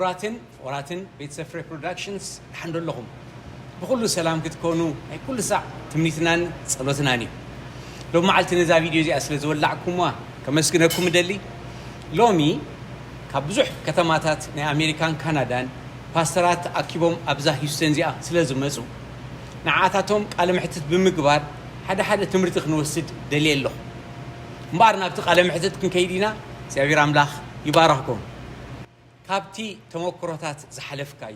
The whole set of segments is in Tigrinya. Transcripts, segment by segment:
ክቡራትን ፍቑራትን ቤተሰብ ፍሬ ፕሮዳክሽንስ፣ ደሓን ዶ ኣለኹም? ብኹሉ ሰላም ክትኮኑ ናይ ኩሉ ሳዕ ትምኒትናን ጸሎትናን እዩ። ሎም መዓልቲ ነዛ ቪድዮ እዚኣ ስለ ዝወላዕኩምዋ ከመስግነኩም እደሊ። ሎሚ ካብ ብዙሕ ከተማታት ናይ ኣሜሪካን ካናዳን ፓስተራት ተኣኪቦም ኣብዛ ሂውስተን እዚኣ ስለ ዝመጹ፣ ንዓኣታቶም ቃለ መሕትት ብምግባር ሓደ ሓደ ትምህርቲ ክንወስድ ደልየ ኣለኹ። እምበኣር ናብቲ ቃለ መሕትት ክንከይድ ኢና። እግዚኣብሔር ኣምላኽ ይባረኽኩም። ካብቲ ተመክሮታት ዝሓለፍካዩ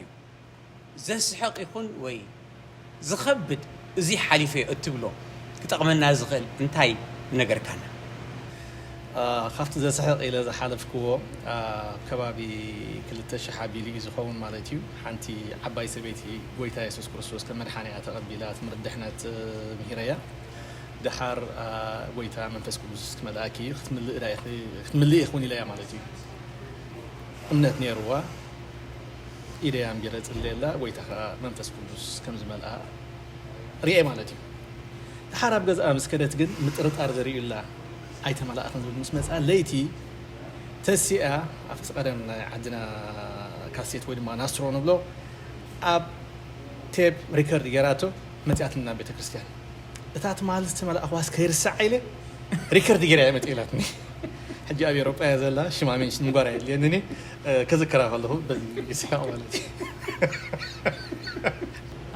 ዘስሕቕ ይኹን ወይ ዝኸብድ፣ እዚ ሓሊፈዮ እትብሎ ክጠቕመና ዝኽእል እንታይ ምነገርካና? ካብቲ ዘስሕቕ ኢለ ዝሓለፍክዎ፣ ኣብ ከባቢ ክልተ ሽሕ ኣቢሉ እዩ ዝኸውን ማለት እዩ። ሓንቲ ዓባይ ሰበይቲ ጎይታ የሱስ ክርስቶስ ከም መድሓኒኣ ተቐቢላ ትምህርቲ ድሕነት ምሂረያ። ደሓር ጎይታ መንፈስ ቅዱስ ክመልኣኪ ክትምልእ ኢኹን ኢለያ ማለት እዩ። እምነት ነይርዋ። ኢደይ ኣንቢረ ጽልየላ፣ ጎይታ ከኣ መንፈስ ቅዱስ ከም ዝመልኣ ርእየ ማለት እዩ። ደሓር ኣብ ገዝኣ ምስ ከደት ግን ምጥርጣር ዘርእዩላ ኣይተመላእኽን ዝብል ምስ መጽኣ፣ ለይቲ ተሲኣ ኣብቲ ቀደም ናይ ዓድና ካሴት ወይ ድማ ናስትሮ ንብሎ ኣብ ቴፕ ሪከርድ ገይራቶ መጺኣትኒ ናብ ቤተ ክርስቲያን። እታ ትማል ዝተመላእኽዋስ ከይርሳዕ ኢለ ሪከርድ ገይራ እየ መጺእ ኢላትኒ። ሕጂ ኣብ ኤውሮጳ እያ ዘላ፣ ሽማ ሜንሽን ምግባር ኣየድልየንን እዩ። ከዝክራ ከለኹ በዚ ይስሕቕ ማለት እዩ።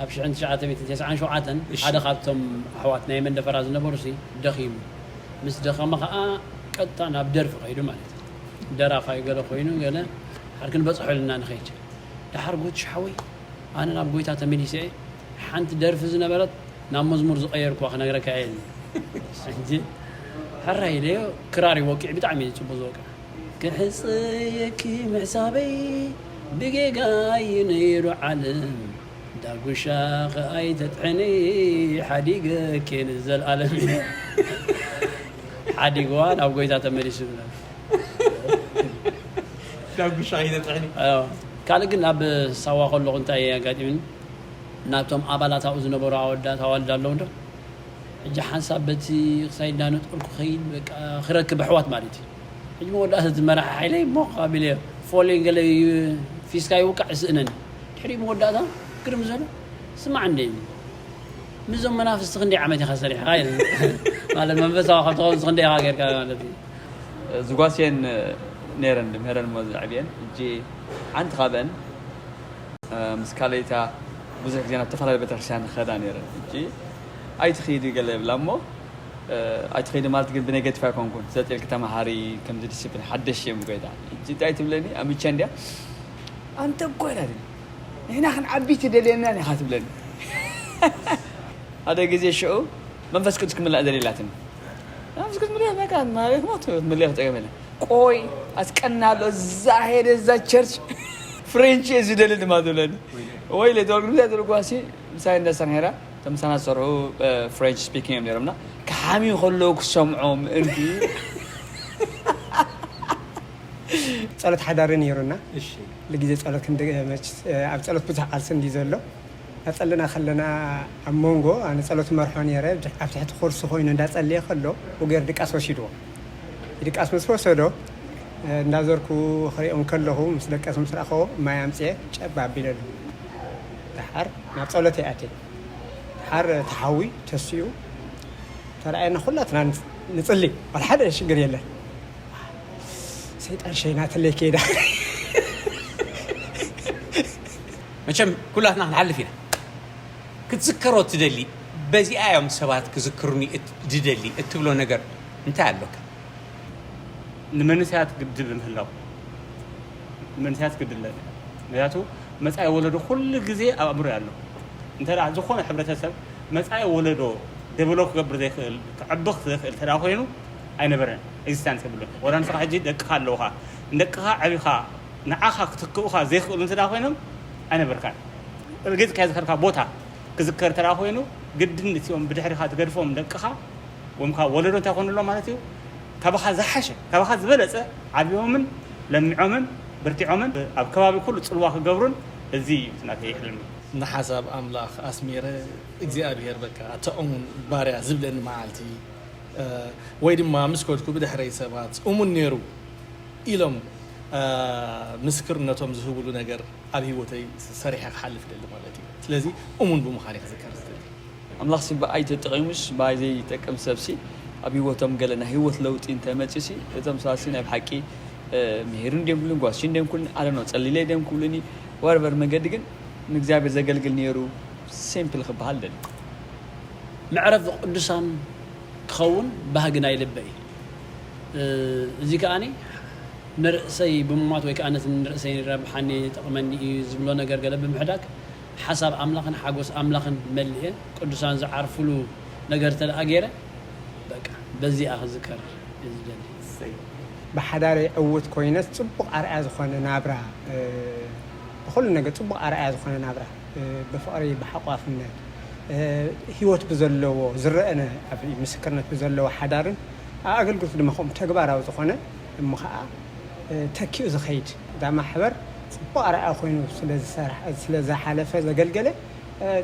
ኣብ ሽሕን ትሽዓተ ሚእትን ተስዓን ሸውዓተን ሓደ ካብቶም ኣሕዋት ናይ መንደፈራ ዝነበሩ ሲ ደኺሙ ምስ ደኸመ ከዓ ቀጥታ ናብ ደርፊ ከይዱ ማለት እዩ። ደራፋይ ገለ ኮይኑ ገለ ሓር ክንበፅሖ ኢልና ንኸይድ። ደሓር ጎትሽ ሓወይ ኣነ ናብ ጎይታ ተመሊሰ እየ። ሓንቲ ደርፊ ዝነበረት ናብ መዝሙር ዝቐየርኩዋ ክነግረካ እየ። ሕጂ ሕራይ ኢለዮ። ክራር ይወቅዕ፣ ብጣዕሚ እዩ ፅቡቅ ዝወቅዕ። ክሕፀየኪ ምሕሳበይ ብጌጋ እዩ ነይሩ ዓለም፣ ዳጉሻ ከኣይ ተጥሕኒ ሓዲገኪ ንዘልኣለም። ሓዲግዋ ናብ ጎይታ ተመሊሱ። ዳጉሻ ከይተጥሕኒ። ካልእ ግን ኣብ ሳዋ ከለኹ እንታይ ኣጋጢሙኒ፣ ናብቶም ኣባላት ኣብኡ ዝነበሩ ኣወዳት ኣዋልድ ኣለዉ እንዶ፣ ሕጂ ሓንሳብ በቲ ክሳይ እንዳነጠርኩ ከይድ በቃ ክረክብ ኣሕዋት ማለት እዩ። ሕጂ መወዳእታ እቲ መራሒ ሓይለይ ሞቕ ኣቢለ ፎሌን ገለ ፊስካ ይውቃዕ ይስእነኒ። ድሕሪ መወዳእታ ግርም ዘሎ ስማዕ እንደ ምስዞም መናፍስቲ ክንደይ ዓመት ኢኻ ሰሪሕኻ ማለት መንፈሳዊ ካብ ትኸውን ክንደይ ኢኻ ጌርካ ማለት እዩ። ዝጓስየን ነይረን ድምሄረን እሞ ዝዕብየን እጂ ሓንቲ ካብአን ምስ ካለይታ ብዙሕ ግዜ ናብ ተፈላለየ ቤተክርስትያን ንኸዳ ነይረን። ሕጂ ኣይትኺዲ ገለ ይብላ እሞ ኣይትኺዲ ማለት ግን ብነገቲቭ ኣይኮንኩን። ሰጥ ኢልኪ ተማሃሪ፣ ከምዚ ዲስፕሊን ሓደሽ እዮም ጎይታ። ሕጂ እንታይ ትብለኒ? ኣምቸ እንድያ ኣንተ እኮ ኢላትኒ ንሕና ክንዓቢ ትደልየና ኢኻ ትብለኒ። ሓደ ግዜ ሽዑ መንፈስ ቅዱስ ክምላእ ደሊላትኒ። መንፈስ ቅዱስ ምልእ በቃ ማለት ነው። ምልእ ተገመለ ቆይ ኣስቀና ኣሎ እዛ ሄደ እዛ ቸርች ፍሬንች እየ ዝደሊ ድማ ትብለኒ። ወይ ለተወልግዱ ዘደልጓሲ ምሳይ እንዳስተምሄራ ተምሳና ዝሰርሑ ፍሬንች ስፒኪንግ እዮም ነይሮምና። ክሓሚ ከለዉ ክሰምዖም እንዲ ጸሎት ሓዳሪ ነይሩና። ግዜ ጸሎት ክንዲ መች ኣብ ጸሎት ብዙሕ ቃልሲ እንዲ ዘሎ ኣጸልና ከለና ኣብ መንጎ ኣነ ጸሎት መርሖ ነይረ። ኣብ ትሕቲ ኮርሲ ኮይኑ እንዳጸለየ ከሎ ወገር ድቃስ ወሲድዎ። ድቃስ ምስ ወሰዶ እንዳዘርኩ ክሪኦም ከለኹ ምስ ደቀስ ምስ ረኣኸዎ ማይ ኣምጽኤ ጨብ ኣቢለሉ። ደሓር ናብ ጸሎት ይኣትየ። ደሓር ተሓዊ ተሲኡ ተረኣየና ኩላትና ንጽሊ። ዋላ ሓደ ሽግር የለን። ሰይጣን ሸይናትለይ ከይዳ። መቸም ኩላትና ክንሓልፍ ኢና። ክትዝከሮ ትደሊ፣ በዚኣ እዮም ሰባት ክዝክሩኒ ዝደሊ እትብሎ ነገር እንታይ ኣሎካ? ንመንእሰያት ግድብ ምህላው ንመንእሰያት ግድለን ምክንያቱ መፃኢ ወለዶ ኩሉ ግዜ ኣብ ኣእምሮ ኣሎ። እንተ ዝኾነ ሕብረተሰብ መፃኢ ወለዶ ዴቨሎፕ ክገብር ዘይክእል ክዕብኽ ዘይክእል እንተ ኮይኑ ኣይነበረን። ኤግዚስታንስ የብሉን። ወላ ንስኻ ሕጂ ደቅኻ ኣለውኻ ንደቅኻ ዓቢኻ ንዓኻ ክትክኡኻ ዘይክእሉ እንተ ኮይኖም ኣይነበርካን። ርግፅ ከዝከርካ ቦታ ክዝከር እንተ ኮይኑ ግድን እቲኦም ብድሕሪኻ ትገድፎም ደቅኻ ወምካ ወለዶ እንታይ ኮኑ ኣሎ ማለት እዩ። ካባኻ ዝሓሸ ካባኻ ዝበለፀ ዓብዮምን ለሚዖምን በርቲዖምን ኣብ ከባቢ ኩሉ ፅልዋ ክገብሩን እዚ እዩ እቲ ናተይ ሕልሚ። ንሓሳብ ኣምላኽ ኣስሚረ እግዚኣብሔር በቃ ኣታ እሙን ባርያ ዝብለኒ መዓልቲ ወይ ድማ ምስ ከድኩ ብድሕረይ ሰባት እሙን ነይሩ ኢሎም ምስክርነቶም ዝህብሉ ነገር ኣብ ህይወተይ ሰሪሐ ክሓልፍ ደሊ ማለት እዩ። ስለዚ እሙን ብምዃን ክዝከር ዝደሊ። ኣምላኽ ሲ ብኣይ ተጠቒሙስ ብኣይ ዘይጠቅም ሰብሲ ኣብ ህይወቶም ገለ ናይ ህይወት ለውጢ እንተመፅሲ እቶም ሰባሲ ናይ ብሓቂ ምሂር እንዲዮም ክብሉን ጓሲ እንዲዮም ክብሉን ኣለ ነው ጸሊለ እንዲዮም ክብሉኒ ወርበር መንገዲ ግን ንእግዚኣብሔር ዘገልግል ነይሩ። ሲምፕል ክበሃል ደሊ። መዕረፊ ቅዱሳን ክኸውን ባህጊ ናይ ልበይ። እዚ ከኣኒ ንርእሰይ ብምማት ወይ ከዓ ነቲ ንርእሰይ ረብሓኒ ጠቕመኒ እዩ ዝብሎ ነገር ገለ ብምሕዳግ ሓሳብ ኣምላኽን ሓጎስ ኣምላኽን መሊኤ ቅዱሳን ዝዓርፍሉ ነገር ተደኣ ገይረ በቃ በዚኣ ክዝከር እየ ዝደሊ። ብሓዳረይ ዕውት ኮይነስ ፅቡቕ ኣርኣያ ዝኾነ ናብራ ብኩሉ ነገር ፅቡቕ ኣርኣያ ዝኾነ ናብራ ብፍቕሪ ብሓቋፍነት ህይወት ብዘለዎ ዝረአነ ኣብ ምስክርነት ብዘለዎ ሓዳርን ኣብ ኣገልግሎት ድማ ከምኡ ተግባራዊ ዝኾነ እሞ ከዓ ተኪኡ ዝኸይድ እዛ ማሕበር ፅቡቕ ኣርኣያ ኮይኑ ስለዝሓለፈ ዘገልገለ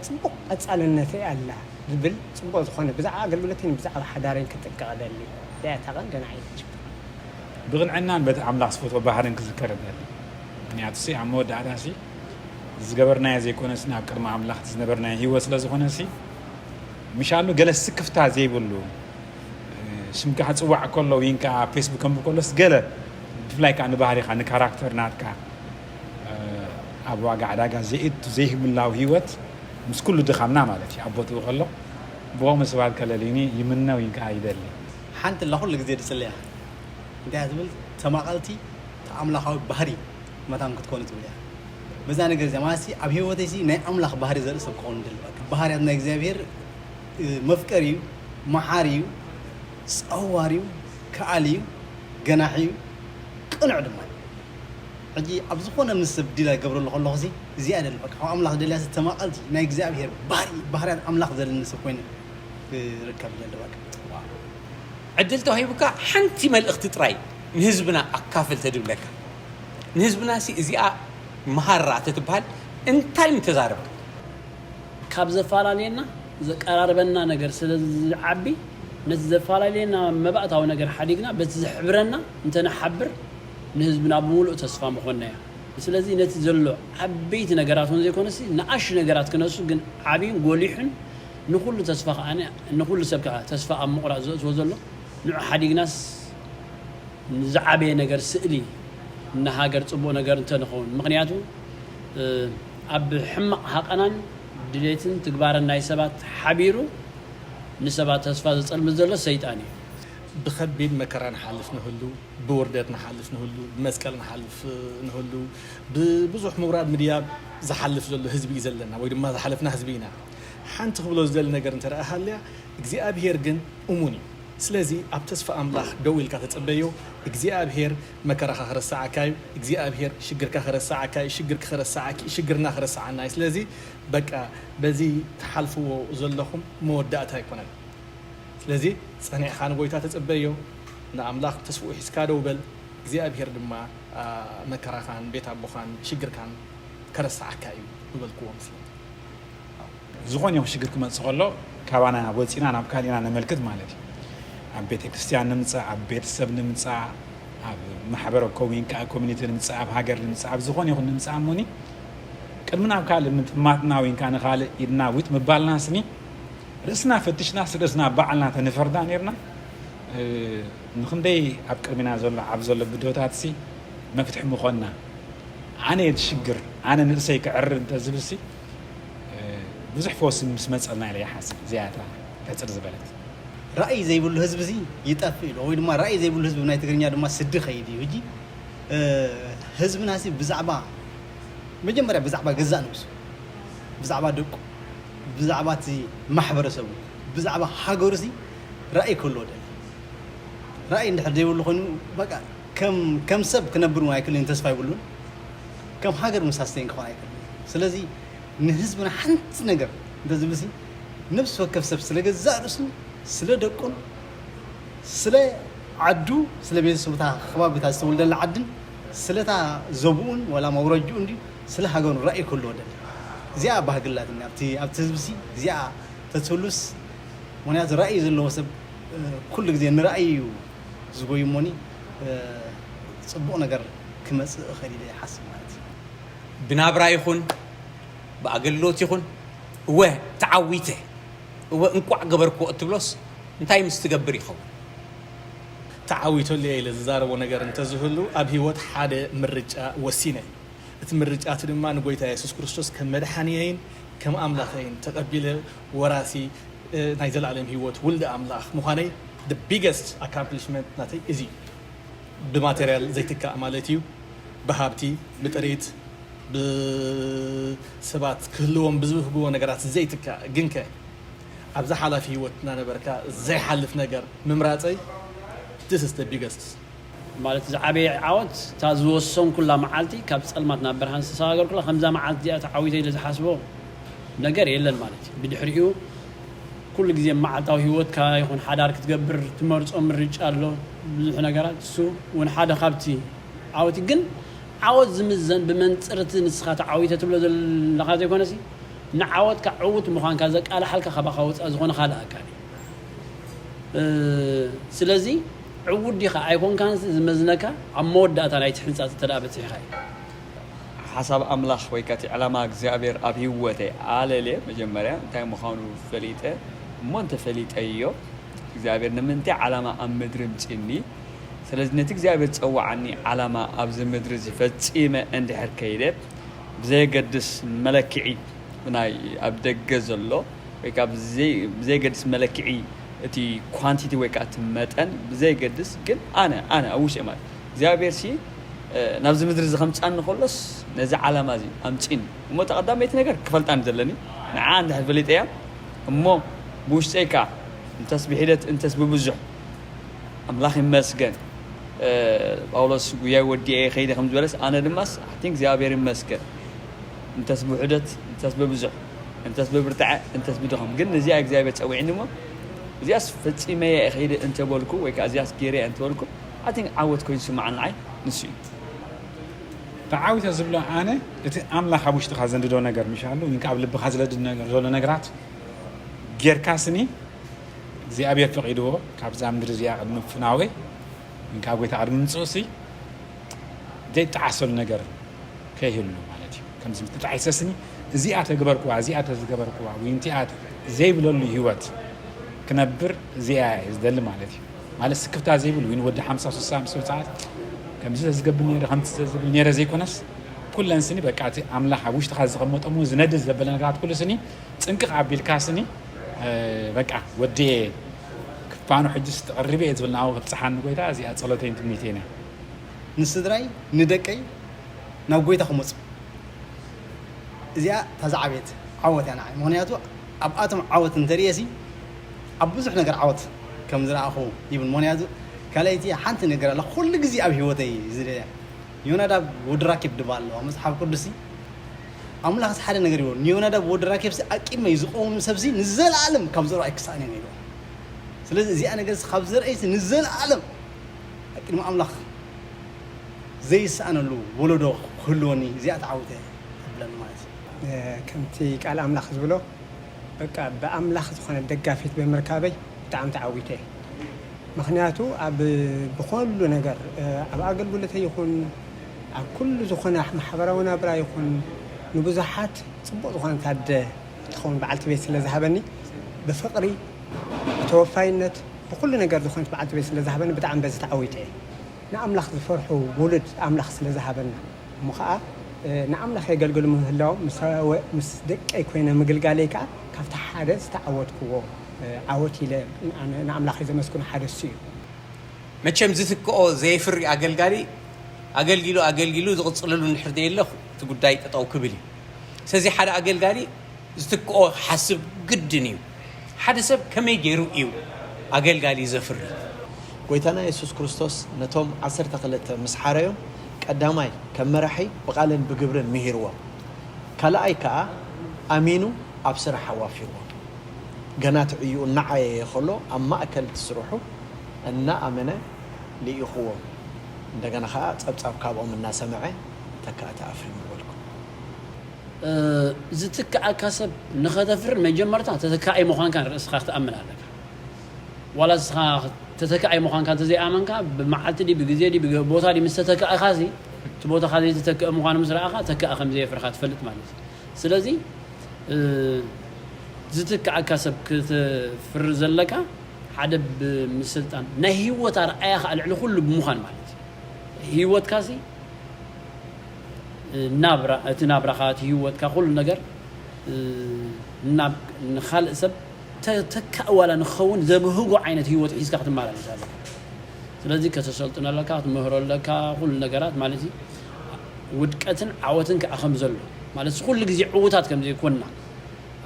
ፅቡቕ ቀፃልነተይ ኣላ ዝብል ፅቡቕ ዝኾነ ብዛዕባ ኣገልግሎትን ብዛዕባ ሓዳርን ክጥንቀቕ እደሊ። እዚኣ እታ ቀንዲ ንዓይ ትጅምር። ብቕንዕናን በቲ ኣምላኽ ዝፈትዎ ባህርን ክዝከር እደሊ። ምክንያቱ ሲ ኣብ መወዳእታ ሲ ዝገበርናዮ ዘይኮነስ ናብ ቅድሚ ኣምላኽ ዝነበርናዮ ህይወት ስለ ዝኾነ ሲ ምሻሉ ገለ ስክፍታ ዘይብሉ ሽምካ ክፅዋዕ ከሎ ወይን ከዓ ፌስቡክ ከንብብ ከሎስ ገለ ብፍላይ ከዓ ንባህሪኻ ንካራክተር ናትካ ኣብ ዋጋ ዕዳጋ ዘይእቱ ዘይህብላዊ ህይወት ምስ ኩሉ ድኻምና ማለት እዩ ኣብ ቦትኡ ከሎ ብኸምኡ ሰባት ከለልዩኒ ይምነ ወይን ከዓ ይደሊ። ሓንቲ ኣላ ኩሉ ግዜ ድፅለያ እንታይ እያ ትብል ተማቐልቲ እቲ ኣምላኻዊ ባህሪ መታን ክትኮኑ ትብል እያ። በዛ ነገር እዚኣ ማለት ኣብ ህይወተይ ሲ ናይ ኣምላኽ ባህሪ ዘርኢ ሰብ ክኸውን ደሊ። በቃ ባህርያት ናይ እግዚኣብሔር መፍቀሪ እዩ፣ መሓሪ እዩ፣ ጸዋር እዩ፣ ከኣሊ እዩ፣ ገናሒ እዩ፣ ቅኑዕ ድማ እዩ። ሕጂ ኣብ ዝኾነ ምስ ሰብ ዲል ኣይገብረሉ ከለኹ ሲ እዚኣ ደሊ በቃ ካብ ኣምላኽ ደልያ ሲ ተማቐልቲ ናይ እግዚኣብሔር ባህሪ ባህርያት ኣምላኽ ዘለኒ ሰብ ኮይነ ክርከብ ደሊ በቃ። ዕድል ተዋሂቡካ ሓንቲ መልእኽቲ ጥራይ ንህዝብና ኣካፍል ተድብለካ ንህዝብና ሲ እዚኣ መሃራ ተትበሃል እንታይ ምተዛረብካ? ካብ ዘፈላለየና ዘቀራርበና ነገር ስለ ዝዓቢ ነቲ ዘፈላለየና መባእታዊ ነገር ሓዲግና በቲ ዘሕብረና እንተንሓብር ንህዝብና ብምሉእ ተስፋ ምኾንናዮ። ስለዚ ነቲ ዘሎ ዓበይቲ ነገራት እውን ዘይኮነሲ ንኣሽ ነገራት ክነሱ ግን ዓብዩን ጎሊሑን ንኹሉ ተስፋ ከዓ ንኹሉ ሰብ ከዓ ተስፋ ኣብ ምቑራፅ ዘእትዎ ዘሎ ንዑ ሓዲግናስ ንዝዓበየ ነገር ስእሊ ንሃገር ፅቡቕ ነገር እንተንኸውን ምኽንያቱ ኣብ ሕማቕ ሃቐናን ድሌትን ትግባረን ናይ ሰባት ሓቢሩ ንሰባት ተስፋ ዘፀልምት ዘሎ ሰይጣን እዩ። ብኸቢድ መከራ ንሓልፍ ንህሉ፣ ብውርደት ንሓልፍ ንህሉ፣ ብመስቀል ንሓልፍ ንህሉ፣ ብብዙሕ ምውራድ ምድያብ ዝሓልፍ ዘሎ ህዝቢ እዩ ዘለና ወይ ድማ ዝሓለፍና ህዝቢ ኢና። ሓንቲ ክብሎ ዝደሊ ነገር እንተ ደኣ ሃልያ እግዚኣብሄር ግን እሙን እዩ። ስለዚ ኣብ ተስፋ ኣምላኽ ደው ኢልካ ተጸበዮ። እግዚኣብሄር መከራኻ ክረስዓካ እዩ። እግዚኣብሄር ሽግርካ ክረስዓካ እዩ። ሽግርኪ ክረስዓኪ እዩ። ሽግርና ክረስዓና እዩ። ስለዚ በቃ በዚ ትሓልፍዎ ዘለኹም መወዳእታ ኣይኮነን። ስለዚ ጸኒዕኻ ንጎይታ ተጸበዮ። ንኣምላኽ ተስፍኡ ሒዝካ ደው በል። እግዚኣብሄር ድማ መከራኻን ቤት ኣቦኻን ሽግርካን ከረስዓካ እዩ ምበልክዎ ምስለ ዝኾነ ይኹን ሽግር ክመፅእ ከሎ ካባና ወፂና ናብ ካሊእና ነመልክት ማለት እዩ። ኣብ ቤተ ክርስቲያን ንምፃእ፣ ኣብ ቤተሰብ ንምፃእ፣ ኣብ ማሕበረ ኮዊን ከዓ ኮሚኒቲ ንምፃእ፣ ኣብ ሃገር ንምፃእ፣ ኣብ ዝኾነ ይኹን ንምፃእ እሞኒ ቅድሚ ናብ ካልእ ምጥማትና ወይን ከዓ ንካልእ ኢድና ዊጥ ምባልና ስኒ ርእስና ፈትሽናስ ርእስና ባዕልና ተንፈርዳ ነርና። ንክንደይ ኣብ ቅድሚና ዘሎ ዓብ ዘሎ ብድሆታት ሲ መፍትሒ ምኾንና። ኣነ የትሽግር ኣነ ንርእሰይ ክዕርር እንተ ዝብል ሲ ብዙሕ ፈውሲ ምስ መጸልና ኢለ ይሓስብ። እዚኣ እታ ሕጽር ዝበለት። ራእይ ዘይብሉ ህዝቢ ሲ ይጠፍእ ኢሉ ወይ ድማ ራእይ ዘይብሉ ህዝቢ ናይ ትግርኛ ድማ ስዲ ኸይድ እዩ። ሕጂ ህዝብና ሲ ብዛዕባ መጀመርያ ብዛዕባ ገዛእ ነብሱ ብዛዕባ ደቁ ብዛዕባ እቲ ማሕበረሰቡ ብዛዕባ ሃገሩ ሲ ራእይ ክህልዎ ደሊ። ራእይ እንድሕር ዘይብሉ ኮይኑ በቃ ከም ከም ሰብ ክነብር እውን ኣይክእልን ተስፋ ይብሉን ከም ሃገር መሳስተይን ክኾን ኣይክእልን። ስለዚ ንህዝብና ሓንቲ ነገር እንተዝብልሲ ነብሲ ወከፍ ሰብ ስለ ገዛእ ርእሱን ስለ ደቁን ስለ ዓዱ ስለ ቤተሰቡታ ከባቢታ ዝተወልደላ ዓድን ስለታ ዘብኡን ዋላ መውረጅኡ እንዲ ስለ ሃገሩ ራእይ ክህልዎ ደሊ። እዚኣ ባህግላትኒ ኣብቲ ኣብቲ ህዝብሲ እዚኣ ተትህሉስ ምክንያቱ ራእይ ዘለዎ ሰብ ኩሉ ግዜ ንራእይ እዩ ዝጎይ እሞኒ ፅቡቕ ነገር ክመጽእ እኽእል ኢለ ይሓስብ ማለት እዩ። ብናብራ ይኹን ብኣገልግሎት ይኹን እወ ተዓዊተ እወ እንቋዕ ገበርክዎ እትብሎስ እንታይ ምስ ትገብር ይኸውን? ተዓዊተሉ እየ ኢለ ዝዛረቦ ነገር እንተዝህሉ ኣብ ህይወት ሓደ ምርጫ ወሲነ። እቲ ምርጫ እቲ ድማ ንጎይታ የሱስ ክርስቶስ ከም መድሓንየይን ከም ኣምላኸይን ተቐቢለ ወራሲ ናይ ዘላለም ህይወት ውልደ ኣምላኽ ምዃነይ the biggest accomplishment ናተይ እዚ እዩ። ብማቴርያል ዘይትካእ ማለት እዩ። ብሃብቲ፣ ብጥሪት፣ ብሰባት ክህልዎም ብዝብህግዎ ነገራት ዘይትካእ ግንከ ኣብዛ ሓላፊ ህይወት እናነበርካ ዘይሓልፍ ነገር ምምራፀይ this is the biggest ማለት ዝዓበየ ዓወት እታ ዝወሰንኩላ መዓልቲ ካብ ፀልማት ናብ ብርሃን ዝተሰጋገርኩላ ከምዛ መዓልቲ እዚኣ ተዓዊተ ኢለ ዝሓስቦ ነገር የለን ማለት እዩ። ብድሕሪኡ ኩሉ ግዜ መዓልታዊ ህይወትካ ይኹን ሓዳር ክትገብር ትመርፆ ምርጫ ኣሎ ብዙሕ ነገራት እሱ እውን ሓደ ካብቲ ዓወት ግን ዓወት ዝምዘን ብመንፅር እቲ ንስኻ ተዓዊተ ትብሎ ዘለኻ ዘይኮነሲ ንዓወትካ ዕዉት ምዃንካ ዘቃልሓልካ ካባኻ ወፃእ ዝኾነ ካልእ ኣካል እዩ። ስለዚ ዕዉት ዲኻ ኣይኮንካን ዝመዝነካ ኣብ መወዳእታ ናይቲ ሕንፃፅ እንተ በፂሕኻ እዩ። ሓሳብ ኣምላኽ ወይ ከቲ ዕላማ እግዚኣብሔር ኣብ ህይወተይ ኣለልየ መጀመርያ እንታይ ምዃኑ ፈሊጠ እሞ እንተፈሊጠዮ እግዚኣብሔር ንምንታይ ዓላማ ኣብ ምድሪ ምፅኒ ስለዚ ነቲ እግዚኣብሔር ዝፀዋዓኒ ዓላማ ኣብዚ ምድሪ እዚ ፈፂመ እንድሕር ከይደ ብዘየገድስ መለክዒ ብናይ ኣብ ደገ ዘሎ ወይ ከዓ ብዘይ- ብዘየገድስ መለክዒ እቲ ኳንቲቲ ወይ ከዓ እቲ መጠን ብዘየገድስ ግን ኣነ ኣነ ኣብ ውሽጢ ማለት እግዚኣብሔር ሲ ናብዚ ምድሪ እዚ ከምፃኒ ከሎስ ነዚ ዓላማ እዚ ኣምፂኒ እሞ ተቐዳመይቲ ነገር ክፈልጣን ዘለኒ ንዓ እንድሕር ፈሊጠያ እሞ ብውሽጠይ ከዓ እንተስ ብሒደት እንተስ ብብዙሕ ኣምላኽ ይመስገን ጳውሎስ ጉያይ ወዲኤ ከይደ ከም ዝበለስ ኣነ ድማስ ኣቲ እግዚኣብሔር ይመስገን እንተስ ብውሕደት እንተስ ብብዙሕ እንተስ ብብርትዐ እንተስ ብድኸም ግን ነዚኣ እግዚኣብሔር ፀዊዕኒ እሞ እዚኣስ ፈፂመየ ከይደ እንተበልኩ ወይ ከዓ እዚኣስ ገይረያ እንተበልኩ ኣቲ ዓወት ኮይኑ ዝስማዓኒ ንዓይ ንሱ እዩ ተዓዊተ ዝብሎ ኣነ እቲ ኣምላኽ ኣብ ውሽጥኻ ዘንድዶ ነገር ምሻሉ ወይ ኣብ ልብኻ ዝለድ ነገር ዘሎ ነገራት ጌርካ ስኒ እግዚኣብሔር ፈቒድዎ ካብዛ ምድሪ እዚኣ ቅድሚ ፍናወይ ካብ ጎይታ ቅድሚ ምፅኡሲ ዘይጠዓሰሉ ነገር ከይህሉ ማለት እዩ ከምዚ ተጣዒሰስኒ እዚኣ ተግበርክዋ እዚኣ ተዝገበርክዋ ወይ እንቲኣ ዘይብለሉ ህይወት ክነብር እዚኣ እየ ዝደሊ ማለት እዩ ማለት ስክፍታ ዘይብሉ ወይ ወዲ ሓምሳ ስሳ ምስ በፅሓት ከምዚ ተዝገብር ነረ ከምዚ ተዝብል ነረ ዘይኮነስ ኩለን ስኒ በቃ እቲ ኣምላኽ ኣብ ውሽጥኻ ዝቐመጦም ዝነድድ ዘበለ ነገራት ኩሉ ስኒ ፅንቅቕ ኣቢልካ ስኒ በቃ ወዲ ክፋኑ ሕጅስ ተቐሪበ እየ ዝብል ንኣው ክብፅሓኒ ጎይታ እዚኣ ፀሎተይን ትምኒተይን እያ ንስድራይ ንደቀይ ናብ ጎይታ ክመፁ እዚኣ እታ ዝዓበየት ዓወት እያ ንዓይ ምክንያቱ ኣብኣቶም ዓወት እንተርእየ ሲ ኣብ ብዙሕ ነገር ዓወት ከም ዝረኣኹ ይብል ምክንያቱ ካልኣይቲ ሓንቲ ነገር ኣላ ኩሉ ግዜ ኣብ ህይወተይ ዝደያ ዮናዳብ ወዲ ራኪብ ድባ ኣለዋ መፅሓፍ ቅዱስ ኣምላኽ ሓደ ነገር ይብሎ ንዮናዳብ ወዲ ራኬብ ኣቂድመይ ዝቆም ሰብዚ ንዘለኣለም ካብ ዘርኦ ኣይክሳእን እዮም ይብሎ ስለዚ እዚኣ ነገር ካብ ዘርአይ ንዘለኣለም ኣቂድሚ ኣምላኽ ዘይሰኣነሉ ወለዶ ክህልወኒ እዚኣ ተዓዊተ እብለኒ ማለት እዩ። ከምቲ ቃል ኣምላኽ ዝብሎ በቃ ብኣምላኽ ዝኾነ ደጋፊት ብምርካበይ ብጣዕሚ ተዓዊተ እየ። ምኽንያቱ ኣብ ብኸሉ ነገር ኣብ ኣገልግሎተይ ይኹን ኣብ ኩሉ ዝኾነ ማሕበራዊ ናብራ ይኹን ንብዙሓት ፅቡቕ ዝኾነት ኣደ እትኸውን በዓልቲ ቤት ስለ ዝሃበኒ ብፍቕሪ ብተወፋይነት ብኹሉ ነገር ዝኾነት በዓልቲ ቤት ስለ ዝሃበኒ ብጣዕሚ በዚ ተዓዊተ እየ። ንኣምላኽ ዝፈርሑ ውሉድ ኣምላኽ ስለ ዝሃበና እሞ ኸዓ ንኣምላኽ የገልግል ምህላዎም ምስ ደቀይ ኮይነ ምግልጋለይ ከዓ ካብቲ ሓደ ዝተዓወትክዎ ዓወት ኢለ ንኣምላኸይ ዘመስግኖ ሓደ እሱ እዩ። መቸም ዝትክኦ ዘየፍሪ ኣገልጋሊ ኣገልጊሉ ኣገልጊሉ ዝቕፅለሉ እንድሕር ዘየለ እቲ ጉዳይ ጠጠው ክብል እዩ። ስለዚ ሓደ ኣገልጋሊ ዝትክኦ ክሓስብ ግድን እዩ። ሓደ ሰብ ከመይ ገይሩ እዩ ኣገልጋሊ ዘፍሪ? ጎይታና የሱስ ክርስቶስ ነቶም ዓሰርተ ክልተ ምስ ሓረዮም ቀዳማይ ከም መራሒ ብቓልን ብግብርን ምሂርዎም። ካልኣይ ከኣ ኣሚኑ ኣብ ስራሕ ኣዋፊርዎም። ገና እቲ ዕዩኡ እናዓየየ ከሎ ኣብ ማእከል እቲ ስርሑ እናኣመነ ልኢኽዎም። እንደገና ከኣ ጸብጻብ ካብኦም እናሰምዐ ተካእቲ ኣፍሪ ምበልኩ። ዝትክኣካ ሰብ ንኸተፍሪ መጀመርታ ተተካኣይ ምዃንካ ንርእስኻ ክትኣምን ኣለካ። ዋላ ንስኻ ተተካኣይ ምዃንካ እንተዘይኣመንካ ብመዓልቲ ድዩ ብግዜ ድዩ ብቦታ ድዩ ምስ ተተካእኻ ሲ እቲ ቦታኻ ዘይተተክአ ምዃኑ ምስ ረኣኻ፣ ተክኣ ከም ዘየፍርኻ ትፈልጥ ማለት እዩ። ስለዚ፣ እ፣ ዝትክኣካ ሰብ ክተፍሪ ዘለካ፣ ሓደ ብምስልጣን ናይ ህይወት ኣርኣያኻ ልዕሊ ኩሉ ብምዃን ማለት እዩ። ህይወትካሲ፣ እ፣ ናብራ፣ እቲ ናብራኻ፣ እቲ ህይወትካ፣ ኩሉ ነገር፣ እ፣ ናብ፣ ንኻልእ ሰብ ተ-፣ ተካእ ዋላ ንክኸውን ዘብህጎ ዓይነት ህይወት ሒዝካ ክትመላለስ ኣለካ። ስለዚ ከተሰልጥኖ ኣለካ፣ ክትምህሮ ኣለካ፣ ኩሉ ነገራት ማለት እዩ። ውድቀትን ዓወትን ከኣ ከም ዘሎ ማለት ኩሉ ግዜ ዕዉታት ከም ዘይኮንና፣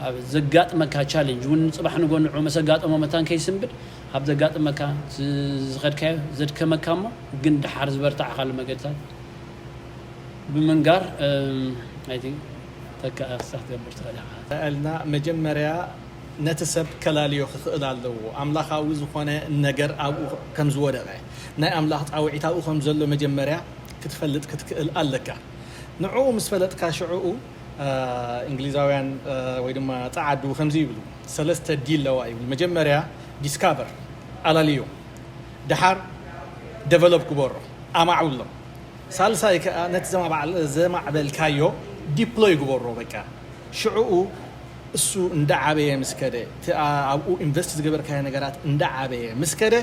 ኣብ ዘጋጥመካ ቻሌንጅ እውን ጽባሕ ንጎ ንዑ መሰጋጠሞ መታን ከይስንብድ፣ ኣብ ዘጋጥመካ ዝ-፣ ዝኸድካዮ ዘድከመካ እሞ ግን ደሓር ዝበርታዕካሉ መገድታት ብምንጋር፣ እም፣ I think ተካ ክሳብ ትገብር ትኽእል ኢኻ። እልና መጀመርያ ነቲ ሰብ ከላልዮ ክኽእል ኣለዎ። ኣምላኻዊ ዝኾነ ነገር ኣብኡ ከም ዝወደቐ፣ ናይ ኣምላኽ ጻውዒት ኣብኡ ከም ዘሎ መጀመርያ ክትፈልጥ ክትክእል ኣለካ። ንዕኡ ምስ ፈለጥካ ሽዕኡ፣ እ፣ እንግሊዛውያን፣ እ፣ ወይ ድማ ጸዓዱ ከምዚ ይብሉ፣ ሰለስተ ዲ ኣለዋ ይብሉ። መጀመርያ ዲስካቨር፣ ኣላልዮ፣ ደሓር ደቨሎፕ ግበሮ፣ ኣማዕብሎ። ሳልሳይ ከኣ ነቲ ዘማዕባዕል-፣ ዘማዕበልካዮ ዲፕሎይ ግበሮ። በቃ ሽዕኡ እሱ እንዳዓበየ ምስ ከደ፣ እቲ ኣ-፣ ኣብኡ ኢንቨስት ዝገበርካዮ ነገራት እንዳዓበየ ምስ ከደ፣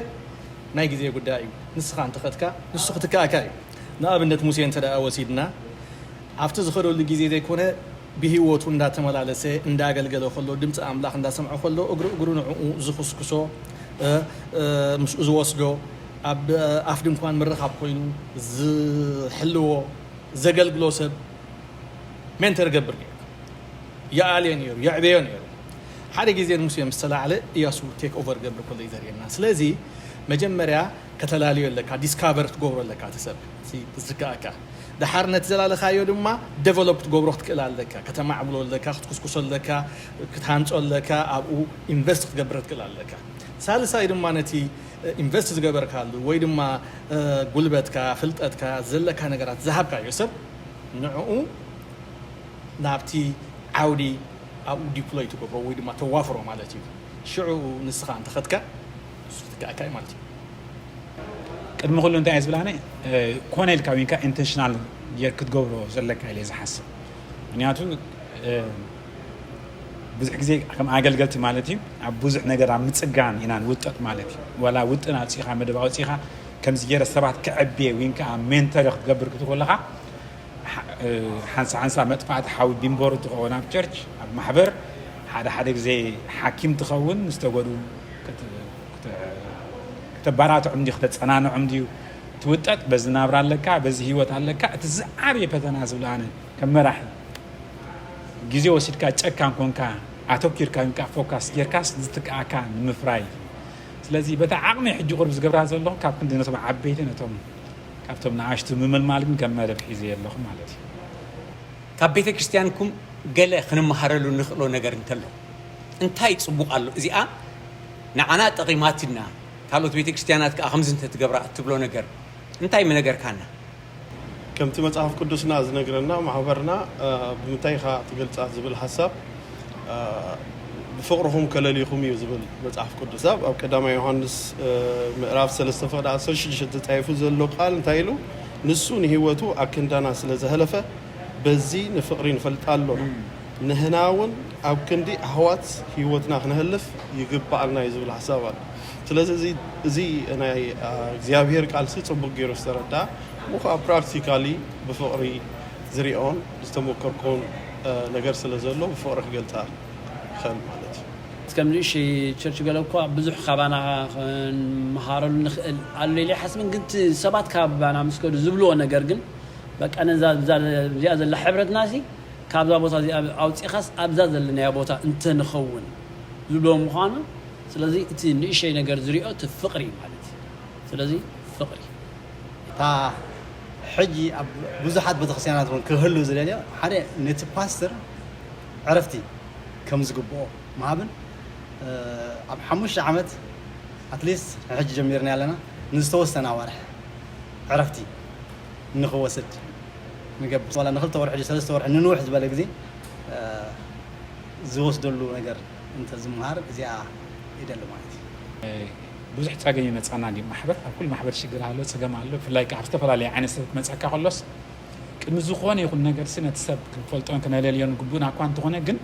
ናይ ግዜ ጉዳይ እዩ። ንስኻ እንተኸድካ፣ ንሱ ክትከኣካ እዩ። ንኣብነት ሙሴ እንተ ደኣ ወሲድና፣ ኣብቲ ዝኸደሉ ግዜ ዘይኮነ፣ ብህይወቱ እንዳተመላለሰ፣ እንዳኣገልገለ ከሎ፣ ድምፂ ኣምላኽ እንዳሰምዐ ከሎ፣ እግሪ እግሩ ንዕኡ ዝኹስኩሶ፣ እ፣ እ፣ ምስኡ ዝወስዶ፣ ኣብ ኣፍ ድንኳን ምርኻብ ኮይኑ ዝሕልዎ፣ ዘገልግሎ ሰብ ሜንተር ገብር ነይሩ። ይኣልዮ ነይሩ፣ የዕበዮ ነይሩ። ሓደ ግዜ ንሙሴ ምስ ተላዕለ፣ እያሱ ቴክ ኦቨር ገብር ከሎ እዩ ዘርእየና። ስለዚ መጀመርያ ከተላልዮ ኣለካ፣ ዲስካቨር ክትገብሮ ኣለካ እቲ ሰብ፣ እቲ ዝከኣካ። ደሓር ነቲ ዘላለኻዮ ድማ ደቨሎፕ ክትገብሮ ክትክእል ኣለካ፣ ከተማዕብሎ ኣለካ፣ ክትኩስኩሶ ኣለካ፣ ክትሃንጾ ኣለካ፣ ኣብኡ ኢንቨስት ክትገብር ክትክእል ኣለካ። ሳልሳይ ድማ ነቲ ኢንቨስት ዝገበርካሉ ወይ ድማ፣ እ፣ ጉልበትካ፣ ፍልጠትካ፣ ዘለካ ነገራት ዝሃብካዮ ሰብ ንዕኡ ናብቲ ዓውዲ ኣብኡ ዲፕሎይ ትገብሮ ወይ ድማ ተዋፍሮ ማለት እዩ። ሽዑ ንስኻ እንተኸድካ ንሱ ክትከኣካ እዩ ማለት እዩ። ቅድሚ ኩሉ እንታይ እየ ዝብል ኣነ፣ እ፣ ኮነ ኢልካ ወይንካ ኢንቴንሽናል ጌር ክትገብሮ ዘለካ ኢለ ዝሓስብ። ምክንያቱ፣ እ፣ ብዙሕ ግዜ ከም ኣገልገልቲ ማለት እዩ፣ ኣብ ብዙሕ ነገር ኣብ ምጽጋን ኢና ንውጠጥ ማለት እዩ። ዋላ ውጥን ኣውጺኻ፣ መደብ ኣውጺኻ፣ ከምዚ ገይረ ሰባት ከዕብየ ወይን ከኣ ሜንተር ክትገብር ክትብል ከለኻ፣ ሓ-፣ እ፣ ሓንሳ ሓንሳ መጥፋእቲ ሓዊ ቢምቦሩ ትኸውን ኣብ ቸርች፣ ኣብ ማሕበር፣ ሓደ ሓደ ግዜ ሓኪም ትኸውን፣ ዝተጎዱ ክት-፣ ክት-፣ ክተባራትዖም ድዩ፣ ክተጸናንዖም ድዩ ትውጠጥ፣ በዚ ናብራ ኣለካ፣ በዚ ህይወት ኣለካ። እቲ ዝዓበየ ፈተና ዝብል ኣነ ከም መራሒ፣ ግዜ ወሲድካ ጨካን ኮንካ፣ ኣተኪርካ ኮንካ፣ ፎካስ ጌርካስ ዝትክኣካ ንምፍራይ። ስለዚ በታ ዓቕሚ ሕጂ ቁሩብ ዝገብራ ዘለኹ ካብ ክንዲ ነቶም ዓበይቲ ነቶም ካብቶም ንኣሽቱ ምምልማል ግን ከም መደብ ሒዘ ኣለኹ ማለት እዩ። ካብ ቤተ ክርስቲያንኩም ገለ ክንመሃረሉ ንኽእሎ ነገር እንተሎ እንታይ ጽቡቕ ኣሎ? እዚኣ ንዓና ጠቒማትና፣ ካልኦት ቤተ ክርስቲያናት ከኣ ከምዚ እንተትገብራ እትብሎ ነገር እንታይ ምነገርካና? ከምቲ መጽሓፍ ቅዱስና ዝነግረና፣ ማሕበርና፣ እ፣ ብምንታይ ኢኻ ትገልጻ ዝብል ሓሳብ፣ እ፣ ብፍቕርኹም ከለልይኹም እዩ ዝብል መጽሓፍ ቅዱስ። ኣብ፣ ኣብ ቀዳማይ ዮሃንስ፣ እ፣ ምዕራፍ ሰለስተ ፍቕዲ ዓሰርተ ሽዱሽተ ተጻሒፉ ዘሎ ቃል እንታይ ኢሉ? "ንሱ ንህይወቱ ኣክንዳና ስለ ዘህለፈ፣ በዚ ንፍቕሪ ንፈልጣ ኣሎና። ንህና እውን ኣብ ክንዲ ኣሕዋት ህይወትና ክነህልፍ ይግብኣና" እዩ ዝብል ሓሳብ ኣሎ። ስለዚ እዚ፣ እዚ ናይ፣ እ፣ እግዚኣብሔር ቃልሲ ጽቡቕ ገይሩ ዝተረድኣ፣ እሞ ኸዓ ፕራክቲካሊ ብፍቕሪ ዝሪኦን ዝተሞከርኩን፣ እ፣ ነገር ስለ ዘሎ ብፍቕሪ ክገልጻ ይኽእል ማለት እዩ። ከም ንእሽተይ ቸርች ገለ እኳ ብዙሕ ካባና ክንመሃረሉ ንኽእል ኣሎ ኢለ ኣይሓስብን፣ ግን እቲ ሰባት ካባና ምስ ከዱ ዝብልዎ ነገር ግን በቃ ነዛ፣ እዛ፣ እዚኣ ዘላ ሕብረትና ሲ ካብዛ ቦታ እዚኣ ኣውጺኻስ ኣብዛ ዘለናያ ቦታ እንተንኸውን ዝብልዎ ምዃኑ፣ ስለዚ እቲ ንእሽተይ ነገር ዝሪኦ እቲ ፍቕሪ ማለት እዩ። ስለዚ ፍቕሪ። እታ ሕጂ ኣብ ብዙሓት ቤተክርስትያናት እውን ክህሉ ዝደልዮ፣ ሓደ ነቲ ፓስተር ዕረፍቲ ከም ዝግብኦ ምሃብን፣ እ፣ ኣብ ሓሙሽተ ዓመት ኣትሊስት ንሕጂ ጀሚርና ኣለና፣ ንዝተወሰነ ኣዋርሕ ዕረፍቲ ንኽወስድ ንገብር። ዋላ ንክልተ ወርሒ፣ ሰለስተ ወርሒ፣ ንንውሕ ዝበለ ግዜ፣ እ፣ ዝወስደሉ ነገር እንተዝምሃር እዚኣ ይደሊ ማለት እዩ። ብዙሕ ጸገም ይመጻና ድዩ? ማሕበር፣ ኣብ ኩሉ ማሕበር ሽግር ኣሎ፣ ጸገም ኣሎ። ብፍላይ ከኣ ኣብ ዝተፈላለየ ዓይነት ሰብ ክመጸካ ከሎስ፣ ምስ ዝኾነ ይኹን ነገር ሲ ነቲ ሰብ ክንፈልጦን ክነለልዮን ግቡእና እኳ እንተኾነ፣ ግን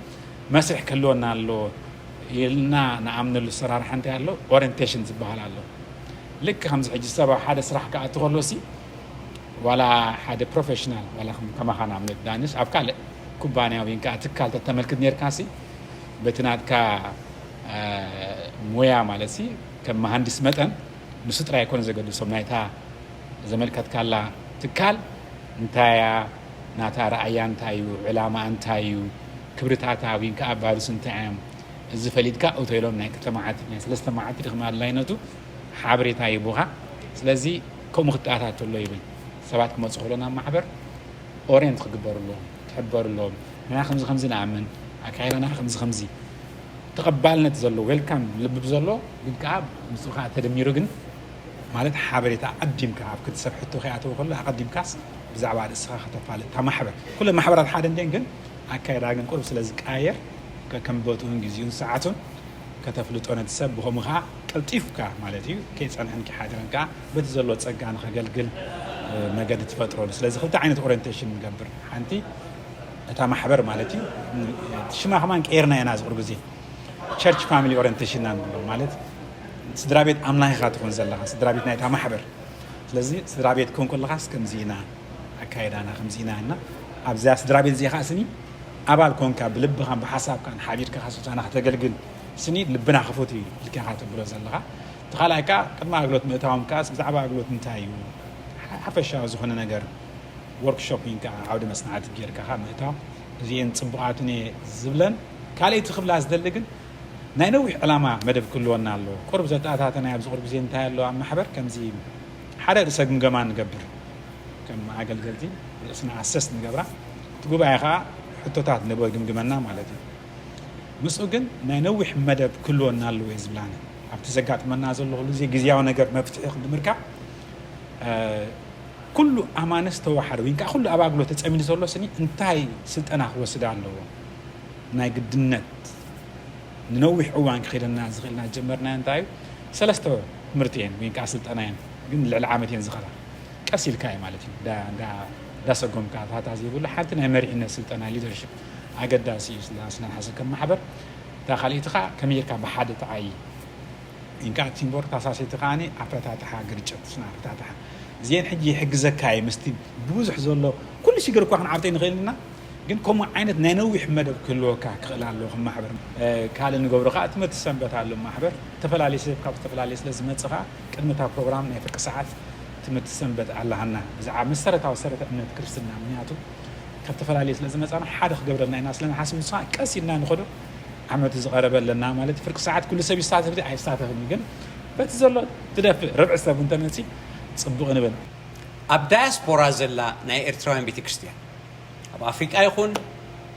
መስርሕ ክህልወና ኣለዎ ኢልና ንኣምነሉ ኣሰራርሓ እንታይ ኣሎ? ኦሪንቴሽን ዝበሃል ኣሎ። ልክ ከምዚ ሕጂ ሰብ ኣብ ሓደ ስራሕ ክኣቱ ከሎ ሲ፣ ዋላ ሓደ ፕሮፌሽናል፣ ዋላ ከም ከማኻ ንኣብነት ዳንሽ ኣብ ካልእ ኩባንያ ወይ ከዓ ትካል ተተመልክት ኔርካ ሲ፣ በቲ ናትካ ሞያ ማለት ሲ፣ ከም መሃንዲስ መጠን ንሱ ጥራይ ኣይኮነ ዘገድሶም፣ ናይታ ዘመልከትካላ ትካል እንታያ፣ ናታ ረኣያ እንታይ እዩ፣ ዕላማ እንታይ እዩ፣ ክብርታታ ወይ ከዓ ቫሉስ እንታይ እዮም፣ እዚ ፈሊጥካ እቶ ኢሎም ናይ ክልተ መዓልቲ ናይ ሰለስተ መዓልቲ ድኽሚ ኣድላይነቱ ሓበሬታ ይቡኻ። ስለዚ ከምኡ ክትኣታተሎ ይብል። ሰባት ክመፁ ከሎ ናብ ማሕበር ኦሬንት ክግበሩ ኣለዎም፣ ክሕበሩ ኣለዎም። ንሕና ከምዚ ከምዚ ንኣምን፣ ኣካይዳና ከምዚ ከምዚ ተቐባልነት ዘለዎ ዌልካም ልብብ ዘሎ ግን ከዓ ምስኡ ከዓ ተደሚሩ ግን ማለት ሓበሬታ ኣቐዲምካ ኣብ ክዲ ሰብ ሕቶ ከይኣተወ ከሎ ኣቐዲምካስ ብዛዕባ ርእስኻ ከተፋልጥ እታ ማሕበር ኩለ ማሕበራት ሓደ እንዴን ግን ኣካይዳ ግን ቁርብ ስለ ዝቀያየር ከከም ቦትኡን ግዜኡን ሰዓቱን ከተፍልጦ ነቲ ሰብ ብኸምኡ ከዓ ቀልጢፍካ ማለት እዩ ከይፀንሐን ከይሓደረን ከዓ በቲ ዘሎ ፀጋ ንኸገልግል መገዲ ትፈጥረሉ። ስለዚ ክልተ ዓይነት ኦሪንቴሽን ንገብር። ሓንቲ እታ ማሕበር ማለት እዩ። ሽማ ከማን ቀይርና ኢና ዝቕር ግዜ ቸርች ፋሚሊ ኦሪንቴሽን ኢና ንብሎ። ማለት ስድራ ቤት ኣምላኺኻ ትኾን ዘለኻ ስድራ ቤት ናይታ ማሕበር። ስለዚ ስድራ ቤት ክን ከለኻስ ከምዚ ኢና ኣካይዳና ከምዚ ኢና እና ኣብዚያ ስድራ ቤት እዚኣ ከዓ ስኒ ኣባል ኮንካ ብልብኻን ብሓሳብካን ሓቢርካ ስልጣና ከተገልግል ስኒ ልብና ክፉት እዩ ኢልካ ተብሎ ዘለኻ። እቲ ካልኣይ ከዓ ቅድሚ ኣገልግሎት ምእታዎም ከዓስ ብዛዕባ ኣገልግሎት እንታይ እዩ ሓፈሻዊ ዝኾነ ነገር ወርክሾፕ ኢንካ ዓውዲ መጽናዕቲ ጌርካ ካብ ምእታው እዚኤን ጽቡቓትን እየ ዝብለን። ካልኣይቲ ክብላ ዝደሊ ግን ናይ ነዊሕ ዕላማ መደብ ክህልወና ኣለዎ። ቁሩብ ዘተኣታተናዮ ኣብዚ ቁሩብ ግዜ እንታይ ኣሎ ኣብ ማሕበር ከምዚ ሓደ ርእሰ ግምገማ ንገብር። ከም ኣገልገልቲ ርእስና ኣሰስ ንገብራ እቲ ጉባኤ ከዓ ሕቶታት ንቦ ይግምግመና ማለት እዩ። ምስኡ ግን ናይ ነዊሕ መደብ ክህልወና ኣለዎ እየ ዝብላኒ። ኣብቲ ዘጋጥመና ዘሎ ኩሉ ግዜ ግዜያዊ ነገር መፍትሒ ክንዲ ምርካብ ኩሉ ኣማንስ ተዋሓደ ወይ ከዓ ኩሉ ኣብ ኣግሎ ተፀሚዱ ዘሎ ስኒ እንታይ ስልጠና ክወስድ ኣለዎ ናይ ግድነት ንነዊሕ እዋን ክኸደና ዝኽእልና ዝጀመርና እንታይ እዩ ሰለስተ ትምህርቲ እየን ወይ ከዓ ስልጠና እየን ግን ልዕሊ ዓመት እየን ዝኸዳ ቀስ ኢልካ እዩ ማለት እዩ እንዳሰጎምካ ታታ ዘይብሉ ሓንቲ ናይ መሪሕነት ስልጠና ሊደርሽፕ ኣገዳሲ እዩ ስለ ስለ ሓሰብ ከም ማሕበር እታ ካልኢትኻ ከመይ ጌርካ ብሓደ ተዓይ ኢንካ ቲምቦር ታሳሰይቲ ከዓኒ ኣፈታትሓ ግርጭት ስና ኣፈታትሓ እዚአን ሕጂ ይሕግዘካ እየ ምስቲ ብብዙሕ ዘሎ ኩሉ ሽግር እኳ ክንዓብጠ ንኽእል ኢና ግን ከምኡ ዓይነት ናይ ነዊሕ መደብ ክህልወካ ክኽእል ኣለዎ ከም ማሕበር ካልእ ንገብሮ ከዓ ትምህርቲ ሰንበት ኣሎ ማሕበር ዝተፈላለየ ሰብ ካብ ዝተፈላለየ ስለ ዝመፅእ ከዓ ቅድሚ እታ ፕሮግራም ናይ ፍርቂ ሰዓት ትምህርቲ ሰንበት ኣለሃና ብዛዕባ መሰረታዊ ሰረተ እምነት ክርስትና ምክንያቱ ካብ ዝተፈላለየ ስለ ዝመፃና ሓደ ክገብረልና ኢና ስለ ንሓስብ ንስኻ ቀስ ኢልና ንኸዶ ዓመት ዝቐረበ ኣለና ማለት ፍርቂ ሰዓት ኩሉ ሰብ ይሳተፍ ኣይሳተፍን ግን በቲ ዘሎ ትደፍእ ርብዒ ሰብ እንተመፂ ፅቡቕ ንብል። ኣብ ዳያስፖራ ዘላ ናይ ኤርትራውያን ቤተክርስትያን ኣብ ኣፍሪቃ ይኹን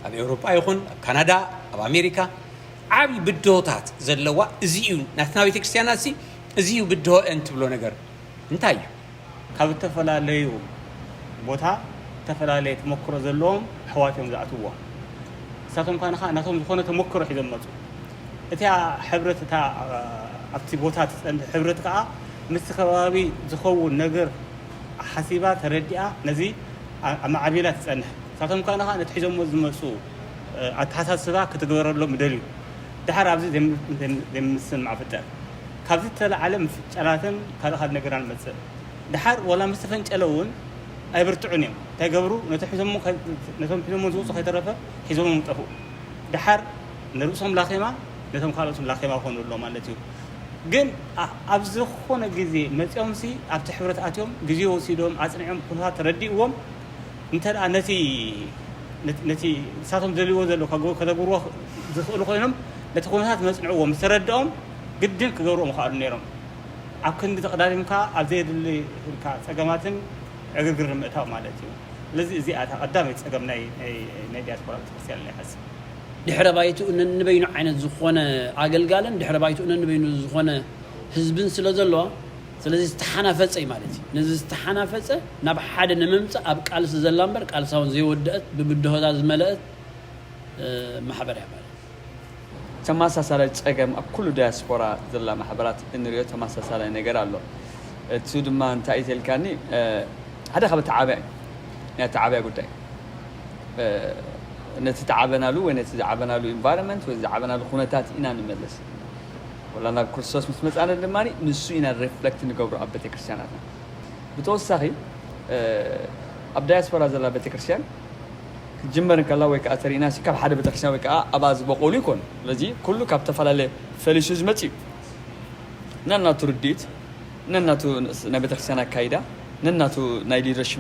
ኣብ ኤውሮጳ ይኹን ኣብ ካናዳ ኣብ ኣሜሪካ ዓብዪ ብድሆታት ዘለዋ እዚ እዩ ናትና ቤተክርስትያናት እዚ እዩ ብድሆ እን ትብሎ ነገር እንታይ እዩ? ካብ እተፈላለዩ ቦታ እተፈላለየ ተመክሮ ዘለዎም ኣሕዋት እዮም ዝኣትውዎም። ንሳቶም ከኣ ንኻ ናቶም ዝኾነ ተመክሮ ሒዞም መጹ። እቲኣ ሕብረት እታ ኣብቲ ቦታ ትጸንሕ ሕብረት ከኣ ምስቲ ከባቢ ዝኸውን ነገር ሓሲባ ተረዲኣ ነዚ ኣማዕቢላ ትጸንሕ። ንሳቶም ከኣ ንኻ ነቲ ሒዞሞ ዝመጹ ኣተሓሳስባ ክትግበረሎም ይደልዩ። ደሓር ኣብዚ ዘይምስምማዕ ፍጠር። ካብዚ እተለዓለ ምፍንጫላትን ካልእ ካልእ ነገራን መጽእ። ደሓር ወላ ምስ ተፈንጨለ እውን ኣይብርትዑን እዮም። እንታይ ገብሩ? ነቶም ሒዞሞ ነቶም ሒዞሞ ዝወፁ ከይተረፈ ሒዞሞም ይጠፍኡ። ደሓር ንርእሶም ላኼማ ነቶም ካልኦት ላኼማ ክኾኑ ኣሎ ማለት እዩ። ግን ኣብ ዝኾነ ግዜ መፂኦም ሲ ኣብቲ ሕብረት ኣትዮም ግዜ ወሲዶም ኣፅኒዖም ኩነታት ተረዲእዎም እንተ ነቲ ነቲ ንሳቶም ዘልዎ ዘሎ ከተግብርዎ ዝኽእሉ ኮይኖም ነቲ ኩነታት መፅንዕዎ ምስ ተረድኦም ግድን ክገብርዎ ምኽኣሉ ነይሮም። ኣብ ክንዲ ተቐዳዲምካ ኣብ ዘየድሊ ኢልካ ጸገማትን ዕግርግር ንምእታው ማለት እዩ። ስለዚ እዚኣ እታ ቀዳመይቲ ጸገም ናይ ናይ ናይ ዲያስፖራ ቤተክርስትያን ኢለ ይሓስብ። ድሕረ ባይትኡ ነንበይኑ ዓይነት ዝኾነ ኣገልጋልን ድሕረ ባይትኡ ነንበይኑ ዝኾነ ህዝብን ስለ ዘለዋ ስለዚ ዝተሓናፈጸ እዩ ማለት እዩ። ነዚ ዝተሓናፈጸ ናብ ሓደ ንምምጻእ ኣብ ቃልሲ ዘላ እምበር ቃልሳ እውን ዘይወደአት ብብድሆታት ዝመለአት ማሕበር እያ ማለት እዩ። ተመሳሳላይ ጸገም ኣብ ኩሉ ዳያስፖራ ዘላ ማሕበራት እንሪኦ ተመሳሳላይ ነገር ኣሎ። እቱ ድማ እንታይ እዩ ተልካኒ ሓደ ካብ እቲ ዓበ ናይ ተዓብያ ጉዳይ ነቲ ተዓበናሉ ወይ ነቲ ዝዓበናሉ ኢንቫይሮንመንት ወይ ዝዓበናሉ ኩነታት ኢና ንመለስ። ወላ ናብ ክርስቶስ ምስ መጻነ ድማ ንሱ ኢና ሪፍለክት ንገብሮ ኣብ ቤተክርስትያናትና። ብተወሳኺ ኣብ ዳያስፖራ ዘላ ቤተክርስትያን ክትጅመር እንከላ ወይ ከዓ ተሪእና ሲ ካብ ሓደ ቤተክርስትያን ወይ ከዓ ኣብኣ ዝበቆሉ ይኮኑ። ስለዚ ኩሉ ካብ ተፈላለየ ፈሊሱ ዝመጽእ እዩ። ነናቱ ርድኢት፣ ነናቱ ናይ ቤተክርስትያን ኣካይዳ፣ ነናቱ ናይ ሊደርሽፕ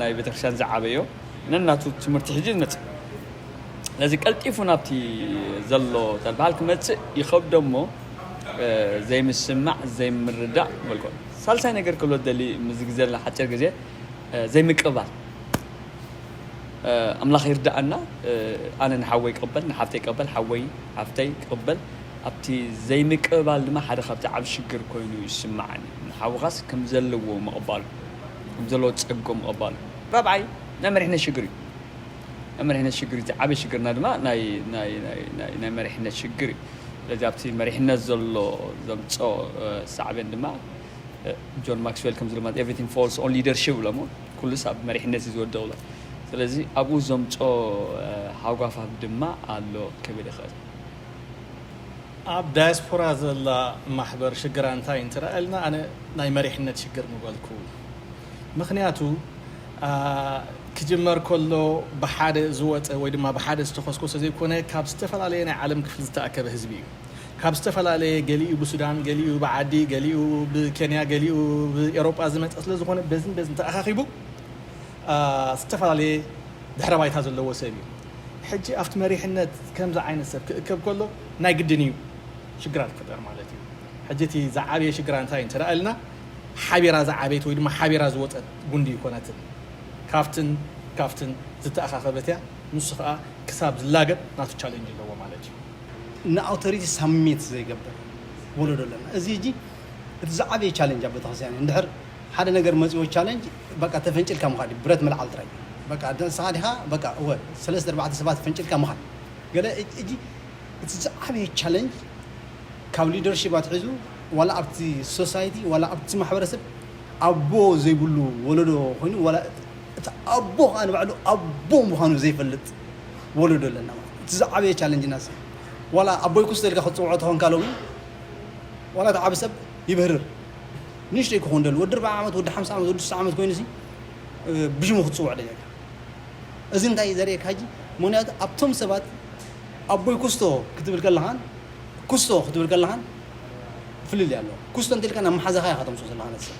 ናይ ቤተክርስትያን ዝዓበዮ፣ ነናቱ ትምህርቲ ሒዙ ዝመጽእ። ስለዚ ቀልጢፉ ናብቲ ዘሎ ተልበሃል ክመጽእ ይኸብዶ እሞ ዘይምስማዕ ዘይምርዳእ መልኮ። ሳልሳይ ነገር ክብሎ ደሊ ምዚ ግዜ ሓጭር ግዜ ዘይምቅባል። ኣምላኽ ይርዳኣና። ኣነ ንሓወይ ይቀበል፣ ንሓፍተይ ይቀበል፣ ሓወይ ሓፍተይ ይቀበል። ኣብቲ ዘይምቅባል ድማ ሓደ ካብቲ ዓብ ሽግር ኮይኑ ይስማዓኒ። ንሓውኻስ ከም ዘለዎ ምቕባሉ፣ ከም ዘለዎ ጸጎ ምቕባሉ። ራብዓይ ናይ መሪሕነት ሽግር እዩ። ናይ መሪሕነት ሽግር እዩ። ዓብ ሽግርና ድማ ናይ ናይ ናይ ናይ ናይ መሪሕነት ሽግር እዩ። ስለዚ ኣብቲ መሪሕነት ዘሎ ዘምጾ ሳዕቤን ድማ ጆን ማክስዌል ከም ዝብሎ ማለት everything falls on leadership ብሎ እሞ ኩሉስ ኣብ መሪሕነት እዩ ዝወደቕ ብሎ። ስለዚ ኣብኡ ዘምጾ ሃጓፋት ድማ ኣሎ ክብል ይኽእል። ኣብ ዳያስፖራ ዘላ ማሕበር ሽግራ እንታይ እንትረኣልና ኣነ ናይ መሪሕነት ሽግር ምበልኩ። ምክንያቱ ክጅመር ከሎ ብሓደ ዝወፀ ወይ ድማ ብሓደ ዝተኮስኮሰ ዘይኮነ ካብ ዝተፈላለየ ናይ ዓለም ክፍሊ ዝተኣከበ ህዝቢ እዩ። ካብ ዝተፈላለየ ገሊኡ ብሱዳን፣ ገሊኡ ብዓዲ፣ ገሊኡ ብኬንያ፣ ገሊኡ ብኤሮጳ ዝመፀ ስለዝኮነ በዝን በዝን ተኣኻኺቡ ዝተፈላለየ ድሕረ ባይታ ዘለዎ ሰብ እዩ። ሕጂ ኣብቲ መሪሕነት ከምዚ ዓይነት ሰብ ክእከብ ከሎ ናይ ግድን እዩ ሽግራት ክፈጠር ማለት እዩ። ሕጂ እቲ ዝዓበየ ሽግራ እንታይ እንተ ደኣ ኢልና ሓቢራ ዝዓበየት ወይ ድማ ሓቢራ ዝወፀት ጉንዲ ይኮነትን ካብትን ካብትን ዝተኣኻኸበት እያ። ንሱ ከዓ ክሳብ ዝላገብ ናቱ ቻሌንጅ ኣለዎ ማለት እዩ። ንኣውቶሪቲ ሳሚት ዘይገብር ወለዶ ኣለና። እዚ ሕጂ እቲ ዝዓበየ ቻለንጅ ኣብ ቤተክርስትያን እዩ። እንድሕር ሓደ ነገር መፂዎ ቻለንጅ በቃ ተፈንጭልካ ምኻድ እዩ። ብረት ምልዓል ጥራይ በቃ ንስኻ ዲኻ በቃ እወ ሰለስተ ኣርባዕተ ሰባት ፈንጭልካ ምኻድ ገለ እጂ እቲ ዝዓበየ ቻለንጅ ካብ ሊደርሺፕ ኣትሒዙ ዋላ ኣብቲ ሶሳይቲ ዋላ ኣብቲ ማሕበረሰብ ኣቦ ዘይብሉ ወለዶ ኮይኑ ዋላ እቲ ኣቦ ከዓ ንባዕሉ ኣቦ ምዃኑ ዘይፈልጥ ወለዶ ኣለና። እቲ ዝዓበየ ቻለንጅ ናስ ዋላ ኣቦይ ኩስቶ ኢልካ ክትፅውዖ ተኾንካ ሎሚ ዋላ እቲ ዓብ ሰብ ይብህርር ንእሽተይ ክኾን ደሉ ወዲ ኣርባዓ ዓመት ወዲ ሓምሳ ዓመት ወዲ ስሳ ዓመት ኮይኑ ብሽሙ ክትፅውዕ ደሊካ እዚ እንታይ እዩ ዘርእየካ ሕጂ? ምክንያቱ ኣብቶም ሰባት ኣቦይ ኩስቶ ክትብል ከለኻን ኩስቶ ክትብል ከለኻን ፍልልይ ኣለዎ። ኩስቶ እንተልካ ናብ መሓዛኻ ኢኻ ተምፅኦ ዘለኻ ነቲ ሰብ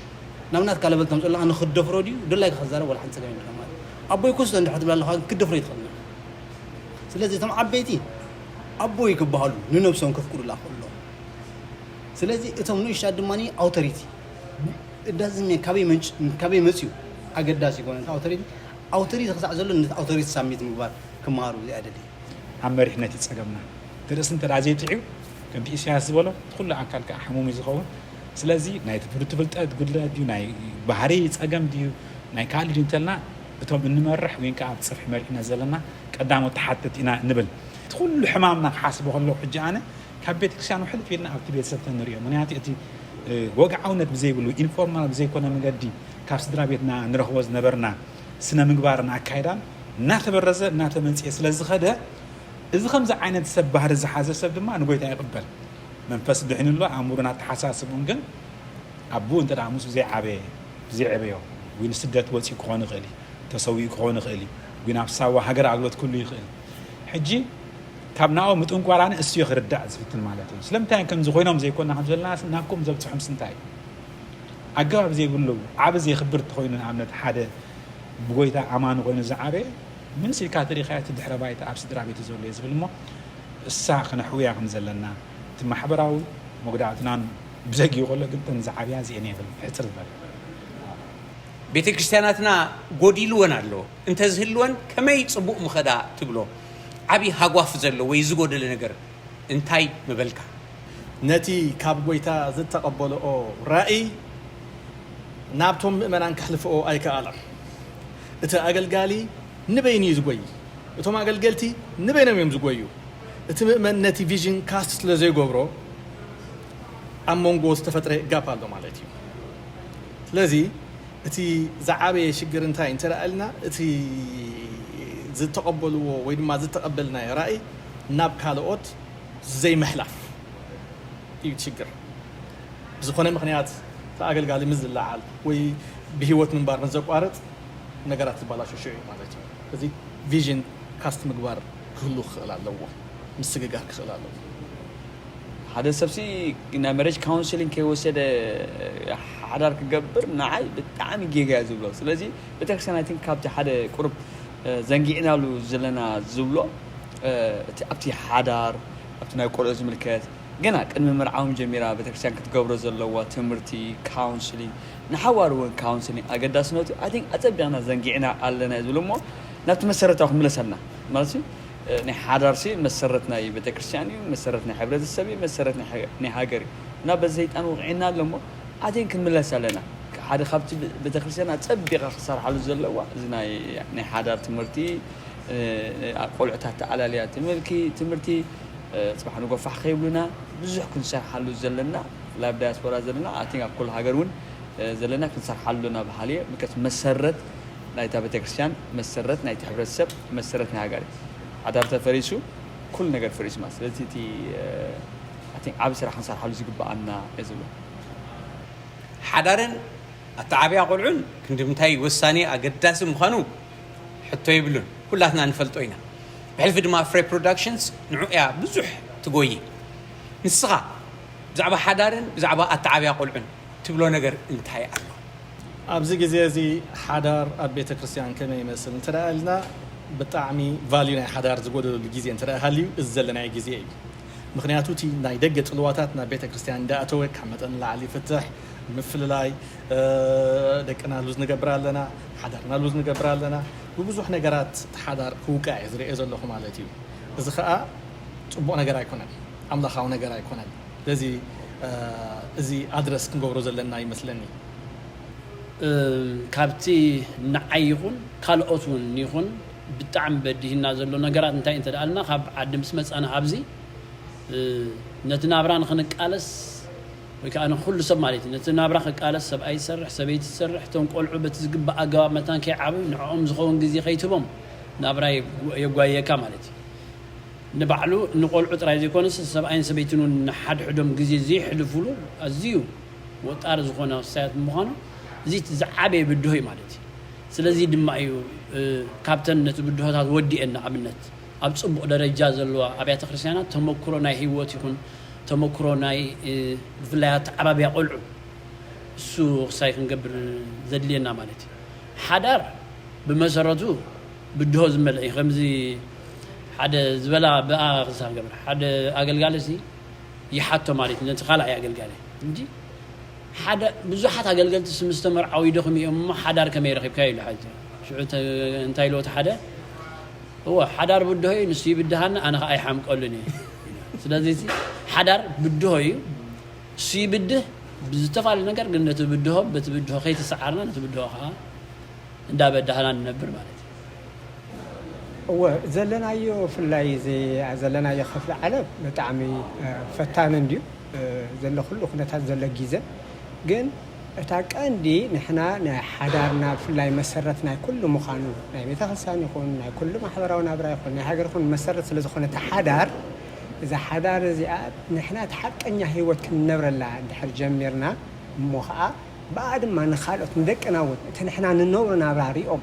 ናብ ናትካ ለበል ተምፅኦ ኣለኻ ንክትደፍሮ ድዩ ድላይካ ክዛረብ ወላ ሓንቲ ፀገም የብልካን ማለት እዩ። ኣቦይ ኩስቶ እንድሕር ትብል ኣለኻ ክትደፍሮ ኣይትኽእልን ኢኻ። ስለዚ እቶም ዓበይቲ ኣቦይ ክበሃሉ ንነብሶም ከፍቅዱላ ክኽእሉ ኣለዎም። ስለዚ እቶም ንእሽታት ድማ ኣውቶሪቲ እዳዝሜ ካበይ መንጭ ካበይ መፅዩ ኣገዳሲ ይኮነ ኣውቶሪቲ ኣውቶሪቲ ክሳዕ ዘሎ ነቲ ኣውቶሪቲ ሳሚት ምግባር ክመሃሩ እዚኣ ደሊ ኣብ መሪሕነት እዩ ፀገምና እቲ ርእሲ እንተ ዘይጥዕዩ ከምቲ ኢሳያስ ዝበሎ እቲ ኩሉ ኣካል ከዓ ሕሙም እዩ ዝኸውን ስለዚ ናይ ትምህርቲ ፍልጠት ጉድለት ድዩ ናይ ባህሪ ፀገም ድዩ ናይ ካልእ ድዩ እንተልና እቶም እንመርሕ ወይ ከዓ ኣብ ፅፍሒ መሪሕነት ዘለና ቀዳሞት ተሓተቲ ኢና ንብል እቲ ኩሉ ሕማምና ክሓስቦ ከለኩ ሕጂ ኣነ ካብ ቤተክርስትያን ውሕልፍ ኢልና ኣብቲ ቤተሰብ ተንሪኦ ምክንያቱ እቲ ወግዓውነት ብዘይብሉ ኢንፎርማል ብዘይኮነ መገዲ ካብ ስድራ ቤትና ንረኽቦ ዝነበርና ስነ ምግባርን ኣካይዳን እናተበረዘ እናተመንፅኤ ስለ ዝኸደ እዚ ከምዚ ዓይነት ሰብ ባህሪ ዝሓዘ ሰብ ድማ ንጎይታ ይቕበል መንፈስ ድሒኑ ኣሎ ኣእምሩን ኣተሓሳስብኡን ግን ኣቡ እንተ ምስ ዘይዓበየ ብዘይዕበዮ ወይ ንስደት ወፂኡ ክኾን ይኽእል እዩ ተሰዊኡ ክኾን ይኽእል እዩ ወይ ናብ ሳዋ ሃገር ኣግሎት ክህሉ ይኽእል ሕጂ ካብ ናብኡ ምጥንቋር ኣነ እሱ እዩ ክርዳእ ዝፍትን ማለት እዩ ስለምንታይ ከምዚ ኮይኖም ዘይኮና ከም ዘለና ናብኩም ዘብፅሖም ስንታይ ኣገባብ ዘይብሉ ዓብ ዘየኽብር እንተኾይኑ ንኣብነት ሓደ ብጎይታ ኣማኒ ኮይኑ ዝዓበየ ምንስ ኢልካ ተሪኻዮ እቲ ድሕረ ባይታ ኣብ ስድራ ቤቱ ዘሎ እዩ ዝብል እሞ እሳ ክነሕውያ ከም ዘለና እቲ ማሕበራዊ መጉዳእትናን ብዘጊኡ ከሎ ግን ተን ዝዓብያ እዚኤን ይብል ሕፅር ዝበለ ቤተ ክርስቲያናትና ጎዲልወን ኣሎ እንተዝህልወን ከመይ ፅቡቕ ምኸዳ ትብሎ ዓብዪ ሃጓፍ ዘሎ ወይ ዝጎደለ ነገር እንታይ ምበልካ? ነቲ ካብ ጐይታ ዝተቐበልኦ ራእይ ናብቶም ምእመናን ከሕልፍኦ ኣይከኣለን። እቲ ኣገልጋሊ ንበይኑ እዩ ዝጐዪ። እቶም ኣገልገልቲ ንበይኖም እዮም ዝጐዩ። እቲ ምእመን ነቲ ቪዥን ካስት ስለ ዘይገብሮ ኣብ መንጎ ዝተፈጥረ ጋፕ ኣሎ ማለት እዩ። ስለዚ እቲ ዝዓበየ ሽግር እንታይ እንተ ደኣ ኢልና፣ እቲ ዝተቐበልዎ ወይ ድማ ዝተቐበልናዮ ራእይ ናብ ካልኦት ዘይምሕላፍ እዩ እቲ ሽግር። ብዝኾነ ምኽንያት እቲ ኣገልጋሊ ምስ ዝለዓል ወይ ብህይወት ምንባር ምስ ዘቋርጥ፣ ነገራት ዝበላሸሹ እዩ ማለት እዩ። እዚ ቪዥን ካስት ምግባር ክህሉ ክኽእል ኣለዎ፣ ምስግጋር ክኽእል ኣለዎ። ሓደ ሰብሲ ናይ መሬጅ ካውንስሊንግ ከይወሰደ ሓዳር ክገብር ንዓይ ብጣዕሚ ጌጋ እየ ዝብሎ። ስለዚ ቤተክርስትያን ኣይ ቲንክ ካብቲ ሓደ ቁሩብ ዘንጊዕናሉ ዘለና ዝብሎ እቲ ኣብቲ ሓዳር ኣብቲ ናይ ቆልዑ ዝምልከት ገና ቅድሚ ምርዓዎም ጀሚራ ቤተክርስትያን ክትገብሮ ዘለዋ ትምህርቲ፣ ካውንስሊንግ፣ ንሓዋሩ እውን ካውንስሊንግ ኣገዳስነቱ ኣይ ቲንክ ኣጸቢቕና ዘንጊዕና ኣለና እየ ዝብል። እሞ ናብቲ መሰረታዊ ክንምለስ ኣለና ማለት እዩ። ናይ ሓዳርሲ መሰረት ናይ ቤተክርስትያን እዩ፣ መሰረት ናይ ሕብረተሰብ እዩ፣ መሰረት ናይ ሃ- ናይ ሃገር እዩ። እና በዚ ሰይጣን ውቕዒና ኣሎ እሞ ኣቴን ክንምለስ ኣለና። ሓደ ካብቲ ቤተክርስትያን ኣጸቢቓ ክሰርሓሉ ዘለዋ እዚ ናይ ናይ ሓዳር ትምህርቲ፣ ቆልዑታት ተኣላልያ ትምህርቲ ትምህርቲ ጽባሕ ንጎፋሕ ከይብሉና ብዙሕ ክንሰርሓሉ ዘለና፣ ብፍላይ ኣብ ዳያስፖራ ዘለና ኣይ ቲንክ ኣብ ኩሉ ሃገር እውን ዘለና ክንሰርሓሉ ኣለና በሃሊ እየ። ምከት መሰረት ናይታ ቤተክርስትያን፣ መሰረት ናይቲ ሕብረተሰብ፣ መሰረት ናይ ሃገር እዩ። ሓዳር ተፈሪሱ ኩሉ ነገር ፈሪሱ ማለት። ስለዚ እቲ ኣይ ቲንክ ዓቢ ስራሕ ክንሰርሓሉ ዝግበኣና እየ ዝብሎ። ሓዳርን ኣተዓብያ ቆልዑን ክንዲ ምንታይ ወሳኒ ኣገዳሲ ምዃኑ ሕቶ የብሉን፣ ኩላትና ንፈልጦ ኢና። ብሕልፊ ድማ ፍሬ ፕሮዳክሽንስ ንዑ እያ ብዙሕ ትጎይ። ንስኻ ብዛዕባ ሓዳርን ብዛዕባ ኣተዓብያ ቆልዑን ትብሎ ነገር እንታይ ኣሎ? ኣብዚ ግዜ እዚ ሓዳር ኣብ ቤተ ክርስቲያን ከመይ ይመስል እንተ ደኣ ኢልና፣ ብጣዕሚ ቫልዩ ናይ ሓዳር ዝጎደለሉ ግዜ እንተ ደኣ ሃልዩ፣ እዚ ዘለናዮ ግዜ እዩ። ምኽንያቱ እቲ ናይ ደገ ጽልዋታት ናብ ቤተ ክርስቲያን እንዳኣተወ፣ ካብ መጠን ንላዕሊ ፍትሕ፣ ምፍልላይ፣ ደቅና ሉዝ ንገብር ኣለና፣ ሓዳርና ሉዝ ንገብር ኣለና። ብብዙሕ ነገራት እቲ ሓዳር ክውቃዕ እየ ዝርእዮ ዘለኹ ማለት እዩ። እዚ ኸኣ ጽቡቕ ነገር ኣይኮነን፣ ኣምላኻዊ ነገር ኣይኮነን። ስለዚ እዚ ኣድረስ ክንገብሮ ዘለና ይመስለኒ። ካብቲ ንዓይ ይኹን ካልኦት እውን ይኹን ብጣዕሚ በዲህና ዘሎ ነገራት እንታይ እንተ ደኣልና፣ ካብ ዓዲ ምስ መጻና ኣብዚ ነቲ ናብራ ንኽንቃለስ ወይ ከዓ ንኩሉ ሰብ ማለት እዩ፣ ነቲ ናብራ ክቃለስ፣ ሰብኣይ ዝሰርሕ፣ ሰበይቲ ትሰርሕ፣ እቶም ቆልዑ በቲ ዝግባእ ኣገባብ መታን ከይዓብዩ ንዕኦም ዝኸውን ግዜ ከይትህቦም ናብራ የጓየካ ማለት እዩ። ንባዕሉ ንቆልዑ ጥራይ ዘይኮነስ ሰብኣይን ሰበይትን እውን ንሓድሕዶም ግዜ ዘይሕልፉሉ ኣዝዩ ወጣሪ ዝኾነ ክሳያት ብምዃኑ እዚ ዝዓበየ ብድሆ እዩ ማለት እዩ። ስለዚ ድማ እዩ ካብተን ነቲ ብድሆታት ወዲአን ንኣብነት ኣብ ፅቡቕ ደረጃ ዘለዋ ኣብያተ ክርስቲያናት ተመክሮ ናይ ህይወት ይኹን ተመክሮ ናይ ብፍላይ ኣተዓባብያ ቆልዑ እሱ ክሳይ ክንገብር ዘድልየና ማለት እዩ። ሓዳር ብመሰረቱ ብድሆ ዝመልእ እዩ። ከምዚ ሓደ ዝበላ ብኣ ክሳ ክገብር ሓደ ኣገልጋሊ ሲ ይሓቶ ማለት እዩ ነቲ ካልኣይ ኣገልጋሊ እንጂ ሓደ ብዙሓት ኣገልገልቲ ምስ ተመርዓው ይደኽሙ እዮም እሞ ሓዳር ከመይ ረኺብካ ኢሉ ሓጂ ሽዑ እንታይ ኢልዎ እቲ ሓደ እወ ሓዳር ብድሆ እዩ ንሱ ይብድሃኒ ኣነ ከዓ ኣይሓምቀሉን እየ። ስለዚ ሓዳር ብድሆ እዩ እሱ ይብድህ ብዝተፈላለዩ ነገር ግን ነቲ ብድሆ በቲ ብድሆ ከይተሰዓርና ነቲ ብድሆ ከዓ እንዳበዳህና ንነብር ማለት እዩ። እወ ዘለናዮ ፍላይ እዚ ዘለናዮ ክፍሊ ዓለም ብጣዕሚ ፈታኒ እንድዩ ዘሎ ኩሉ ኩነታት ዘሎ ግዜ ግን እታ ቀንዲ ንሕና ናይ ሓዳርና ብፍላይ መሰረት ናይ ኩሉ ምዃኑ ናይ ቤተክርስትያን ይኹን ናይ ኩሉ ማሕበራዊ ናብራ ይኹን ናይ ሃገር ይኹን መሰረት ስለ ዝኾነ እታ ሓዳር እዛ ሓዳር እዚኣ ንሕና እቲ ሓቀኛ ህይወት ክንነብረላ እንድሕር ጀሚርና እሞ ከዓ ብኣ ድማ ንኻልኦት ንደቅና እውን እቲ ንሕና ንነብሮ ናብራ ሪኦም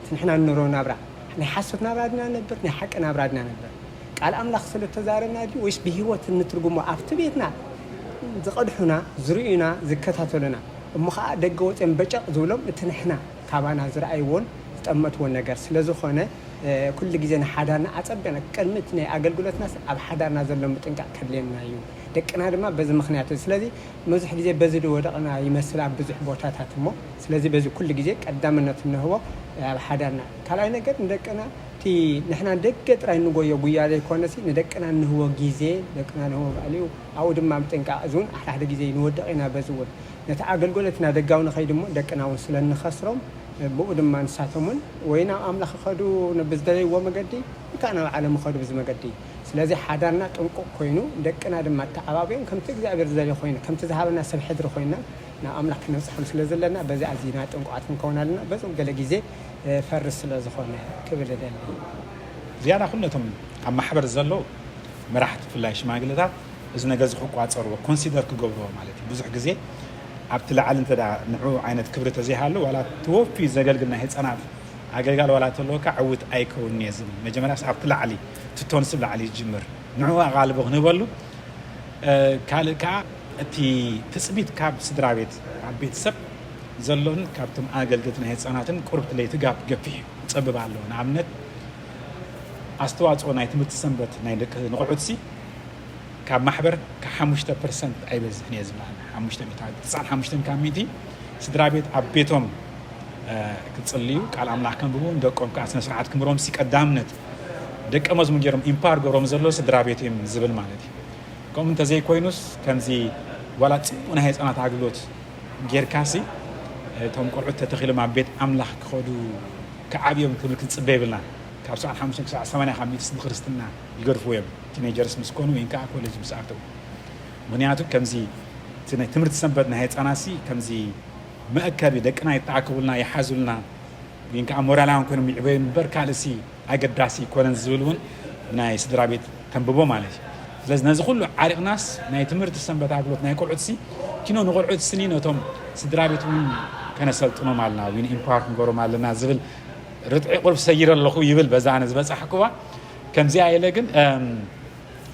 እቲ ንሕና ንነብሮ ናብራ ናይ ሓሶት ናብራ ድና ነብር ናይ ሓቂ ናብራ ድና ነብር ቃል ኣምላኽ ስለ ተዛረብና ድዩ ወይስ ብህይወት እንትርጉሞ ኣብቲ ቤትና ዝቐድሑና ዝርእዩና ዝከታተሉና እሞ ከዓ ደገ ወፅኦም በጨቕ ዝብሎም እቲ ንሕና ካባና ዝረኣይዎን ዝጠመትዎን ነገር ስለ ዝኾነ ኩሉ ግዜ ንሓዳርና ኣፀቢቕና ቅድሚ እቲ ናይ ኣገልግሎትናስ ኣብ ሓዳርና ዘሎ ምጥንቃቕ ከድልየና እዩ ደቅና ድማ በዚ ምኽንያት እዩ ስለዚ ብዙሕ ግዜ በዚ ድወደቕና ይመስል ኣብ ብዙሕ ቦታታት እሞ ስለዚ በዚ ኩሉ ግዜ ቀዳምነት እንህቦ ኣብ ሓዳርና ካልኣይ ነገር ንደቅና እቲ ንሕና ደገ ጥራይ እንጎዮ ጉያ ዘይኮነሲ ንደቅና እንህቦ ግዜ ደቅና ንህቦ ባዕሊኡ ኣብኡ ድማ ምጥንቃቕ እዚ እውን ሓደ ሓደ ግዜ ንወድቕ ኢና በዚ እውን ነቲ ኣገልግሎት ኢና ደጋዊ ንኸይድ እሞ ደቅና እውን ስለ እንኸስሮም ብኡ ድማ ንሳቶም እውን ወይ ናብ ኣምላኽ ይኸዱ ብዝደለይዎ መገዲ ወይ ከዓ ናብ ዓለም ይኸዱ ብዚ መገዲ ስለዚ ሓዳርና ጥንቁቕ ኮይኑ ደቅና ድማ ተዓባቢኦም ከምቲ እግዚኣብሔር ዝደልዮ ኮይኑ ከምቲ ዝሃበና ሰብ ሕድሪ ኮይና ናብ ኣምላኽ ክነብጽሖም ስለ ዘለና በዚ ኣዚና ጥንቁቓት ክንከውን ኣለና። በዚ ገለ ግዜ ፈርስ ስለ ዝኾነ ክብል እደሊ። ዝያዳ ኩነቶም ኣብ ማሕበር ዘለዉ መራሕቲ ብፍላይ ሽማግለታት እዚ ነገር እዚ ክቋፀርዎ ኮንሲደር ክገብርዎ ማለት እዩ። ብዙሕ ግዜ ኣብቲ ላዕሊ እንተ ንዑ ዓይነት ክብሪ ተዘይሃሉ ዋላ ትወፊ ዘገልግል ናይ ህፃናት ኣገልጋል ዋላ ተለወካ ዕውት ኣይከውን እየ ዝብል መጀመርያስ ኣብቲ ላዕሊ ትቶን ስብ ላዕሊ ይጅምር ንዑ ኣቓልቦ ክንህበሉ ካልእ ከዓ እቲ ትፅቢት ካብ ስድራ ቤት ኣብ ቤተሰብ ዘሎን ካብቶም ኣገልግልቲ ናይ ህፃናትን ቁርብቲ ለይቲ ጋፕ ገፊሕ ይፀብብ ኣለዎ። ንኣብነት ኣስተዋፅኦ ናይ ትምህርቲ ሰንበት ናይ ደቂ ንቑሑት ሲ ካብ ማሕበር ካብ ሓሙሽተ ፐርሰንት ኣይበዝሕን እየ ዝብላ ሓሙሽተ ሚእቲ ትስዓን ሓሙሽተን ካብ ሚእቲ ስድራ ቤት ኣብ ቤቶም ክፅልዩ ቃል ኣምላኽ ከንብቡ ደቆም ከዓ ስነ ስርዓት ክምሮም ሲ ቀዳምነት ደቀ መዝሙር ገይሮም ኢምፓወር ገብሮም ዘሎ ስድራ ቤት እዮም ዝብል ማለት እዩ። ከምኡ እንተዘይኮይኑስ ከምዚ ዋላ ፅቡቅ ናይ ህፃናት ኣግሎት ጌርካሲ እቶም ቆልዑት ተተኺሎም ኣብ ቤት ኣምላኽ ክኸዱ ክዓብዮም ክብል ክንፅበ የብልና። ካብ ሰብዓን ሓሙሽተን ክሳዕ ሰማንያ ካብ ሚእቲ ስዲ ክርስትና ይገድፍዎ እዮም። ቲኔጀርስ ምስ ኮኑ ወይ ከዓ ኮሌጅ ምስ ኣተው ምክንያቱ ከምዚ እቲ ናይ ትምህርቲ ሰንበት ናይ ህፃናትሲ ከምዚ መእከቢ ደቅና ይተኣከቡልና ይሓዙልና ወይ ከዓ ሞራላውያን ኮይኖም ይዕበዩ እምበር ካልእሲ ኣገዳሲ ይኮነን ዝብል እውን ናይ ስድራ ቤት ተንብቦ ማለት እዩ። ስለዚ ነዚ ኩሉ ዓሪቕናስ ናይ ትምህርቲ ሰንበት ኣግሎት ናይ ቆልዑትሲ ኪኖ ንቆልዑት ስኒ ነቶም ስድራ ቤት እውን ከነሰልጥኖም ኣለና ወይ ኢምፓወር ክንገሮም ኣለና ዝብል ርትዒ ቁልፍ ሰይረ ኣለኹ ይብል በዛ ኣነ ዝበፃሕክዋ ከምዚኣ ኢለ ግን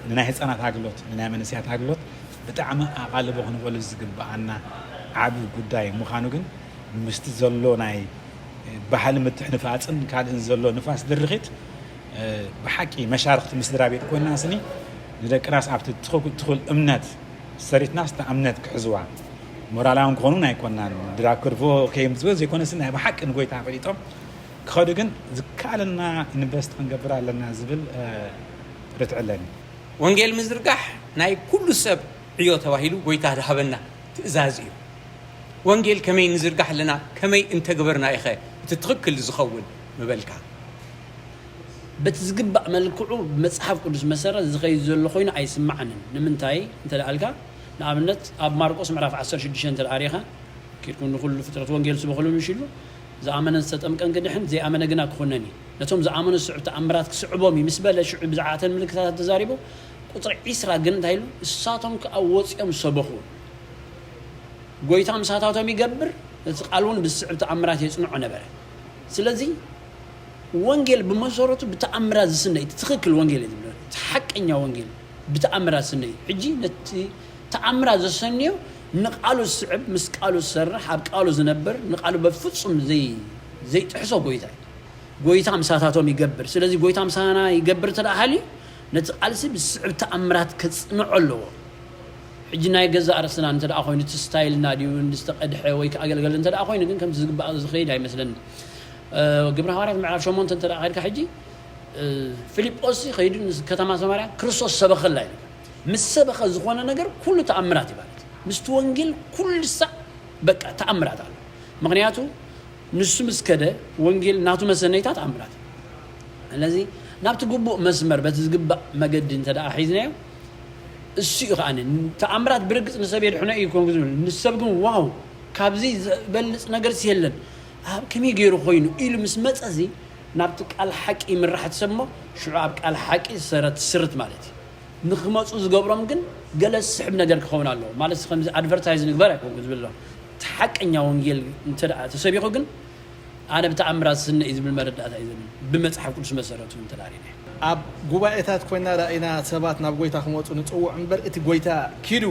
ንናይ ህፃናት ኣግሎት ንናይ መንእሰያት ኣግሎት ብጣዕሚ ኣቓልቦ ክንበሉ ዝግበኣና ዓቢ ጉዳይ ምዃኑ ግን ምስቲ ዘሎ ናይ ባህሊ ምትሕንፋፅን ካልእን ዘሎ ንፋስ ድርኺት ብሓቂ መሻርክቲ ምስ ስድራ ቤት ኮይና ስኒ ንደቅናስ ኣብቲ ትኹል እምነት ሰሪትናስ እታ እምነት ክሕዝዋ ሞራላውን ክኾኑ ኣይኮናን ድራብ ክርፎ ከየምፅበ ዘይኮነስ ናይ ብሓቂ ንጎይታ ፈሊጦም ክኸዱ ግን ዝከኣለና ኢንቨስት ክንገብር ኣለና ዝብል ርትዒ ኣለኒ። ወንጌል ምዝርጋሕ ናይ ኩሉ ሰብ ዕዮ ተባሂሉ ጎይታ ዝሃበና ትእዛዝ እዩ። ወንጌል ከመይ ንዝርጋሕ ኣለና፣ ከመይ እንተገበርና ኢኸ እቲ ትኽክል ዝኸውን ምበልካ? በቲ ዝግባእ መልክዑ ብመጽሓፍ ቅዱስ መሰረት ዝኸይድ ዘሎ ኮይኑ ኣይስምዓንን። ንምንታይ እንተ ደኣ ኣልካ፣ ንኣብነት ኣብ ማርቆስ ምዕራፍ ዓሰርተ ሽዱሽተ እንተ ደኣ ርኢኻ፣ ኪድኩም ንኹሉ ፍጥረት ወንጌል ስበኹሉ ምሽ ኢሉ፣ ዝኣመነን ዝተጠምቀን ክድሕን፣ ዘይኣመነ ግና ክኹነን እዩ። ነቶም ዝኣመኑ ዝስዕብ ተኣምራት ክስዕቦም እዩ ምስ በለ፣ ሽዑ ብዛዕባ እተን ምልክታት ተዛሪቡ፣ ቁጽሪ ዒስራ ግን እንታይ ኢሉ? ንሳቶም ከኣ ወጺኦም ሰበኹ። ጎይታ ምሳታቶም ይገብር፣ ነቲ ቃል እውን ብዝስዕብ ተኣምራት የጽንዖ ነበረ። ስለዚ ወንጌል ብመሰረቱ ብተኣምራት ዝስነ እዩ። እቲ ትኽክል ወንጌል እዩ ዝብሎ። እቲ ሓቀኛ ወንጌል ብተኣምራት ዝስነ እዩ። ሕጂ ነቲ ተኣምራት ዘሰንዮ ንቃሉ ዝስዕብ፣ ምስ ቃሉ ዝሰርሕ፣ ኣብ ቃሉ ዝነብር፣ ንቃሉ በፍጹም ዘይ ዘይጥሕሶ ጎይታ እዩ። ጎይታ ምሳታቶም ይገብር። ስለዚ ጎይታ ምሳና ይገብር እንተ ደኣ ሃልዩ ነቲ ቃልሲ ብስዕብ ተኣምራት ከጽንዖ ኣለዎ። ሕጂ ናይ ገዛእ ርእስና እንተ ደኣ ኮይኑ እቲ ስታይልና ድዩ ዝተቐድሐ ወይ ከኣገልገል እንተ ደኣ ኮይኑ ግን ከምቲ ዝግባእ ዝኸይድ ኣይመስለኒ። ግብሪ ሃዋርያት ምዕራፍ ሸሞንተ እንተ ደኣ ከድካ ሕጂ ፊልጶስ ከይዱ ከተማ ሰማርያ ክርስቶስ ሰበኸላ ኢሉ ምስ ሰበኸ ዝኾነ ነገር ኩሉ ተኣምራት እዩ ማለት ምስቲ ወንጌል ኩሉ ሳዕ በቃ ተኣምራት ኣሎ። ምኽንያቱ ንሱ ምስ ከደ ወንጌል ናቱ መሰነይታ ተኣምራት እዩ። ስለዚ ናብቲ ግቡእ መስመር በቲ ዝግባእ መገዲ እንተ ደኣ ሒዝናዮ እሱ እዩ ከኣ ተኣምራት ብርግጽ ንሰብ የድሕኖ እዩ ኮንኩ ዝብል ንሰብ ግን ዋው ካብዚ ዝበልጽ ነገርስ የለን ኣብ ከመይ ገይሩ ኮይኑ ኢሉ ምስ መጸዚ ናብቲ ቃል ሓቂ ይምራሕ እቲ ሰብ እሞ ሽዑ ኣብ ቃል ሓቂ ዝሰረት ስርት ማለት እዩ። ንክመፁ ዝገብሮም ግን ገለ ዝስሕብ ነገር ክኸውን ኣለዎ ማለት ከምዚ ኣድቨርታይዝ ንግበር ኣይኮንኩ ዝብል ኣሎ እቲ ሓቀኛ ወንጌል እንተ ተሰቢኹ ግን ኣነ ብተኣምራት ዝስነ እዩ ዝብል መረዳእታ እዩ ዘብል ብመፅሓፍ ቅዱስ መሰረቱ እንተ ሪና ኣብ ጉባኤታት ኮይና ዳኢና ሰባት ናብ ጎይታ ክመፁ ንፅውዕ እምበር እቲ ጎይታ ኪዱ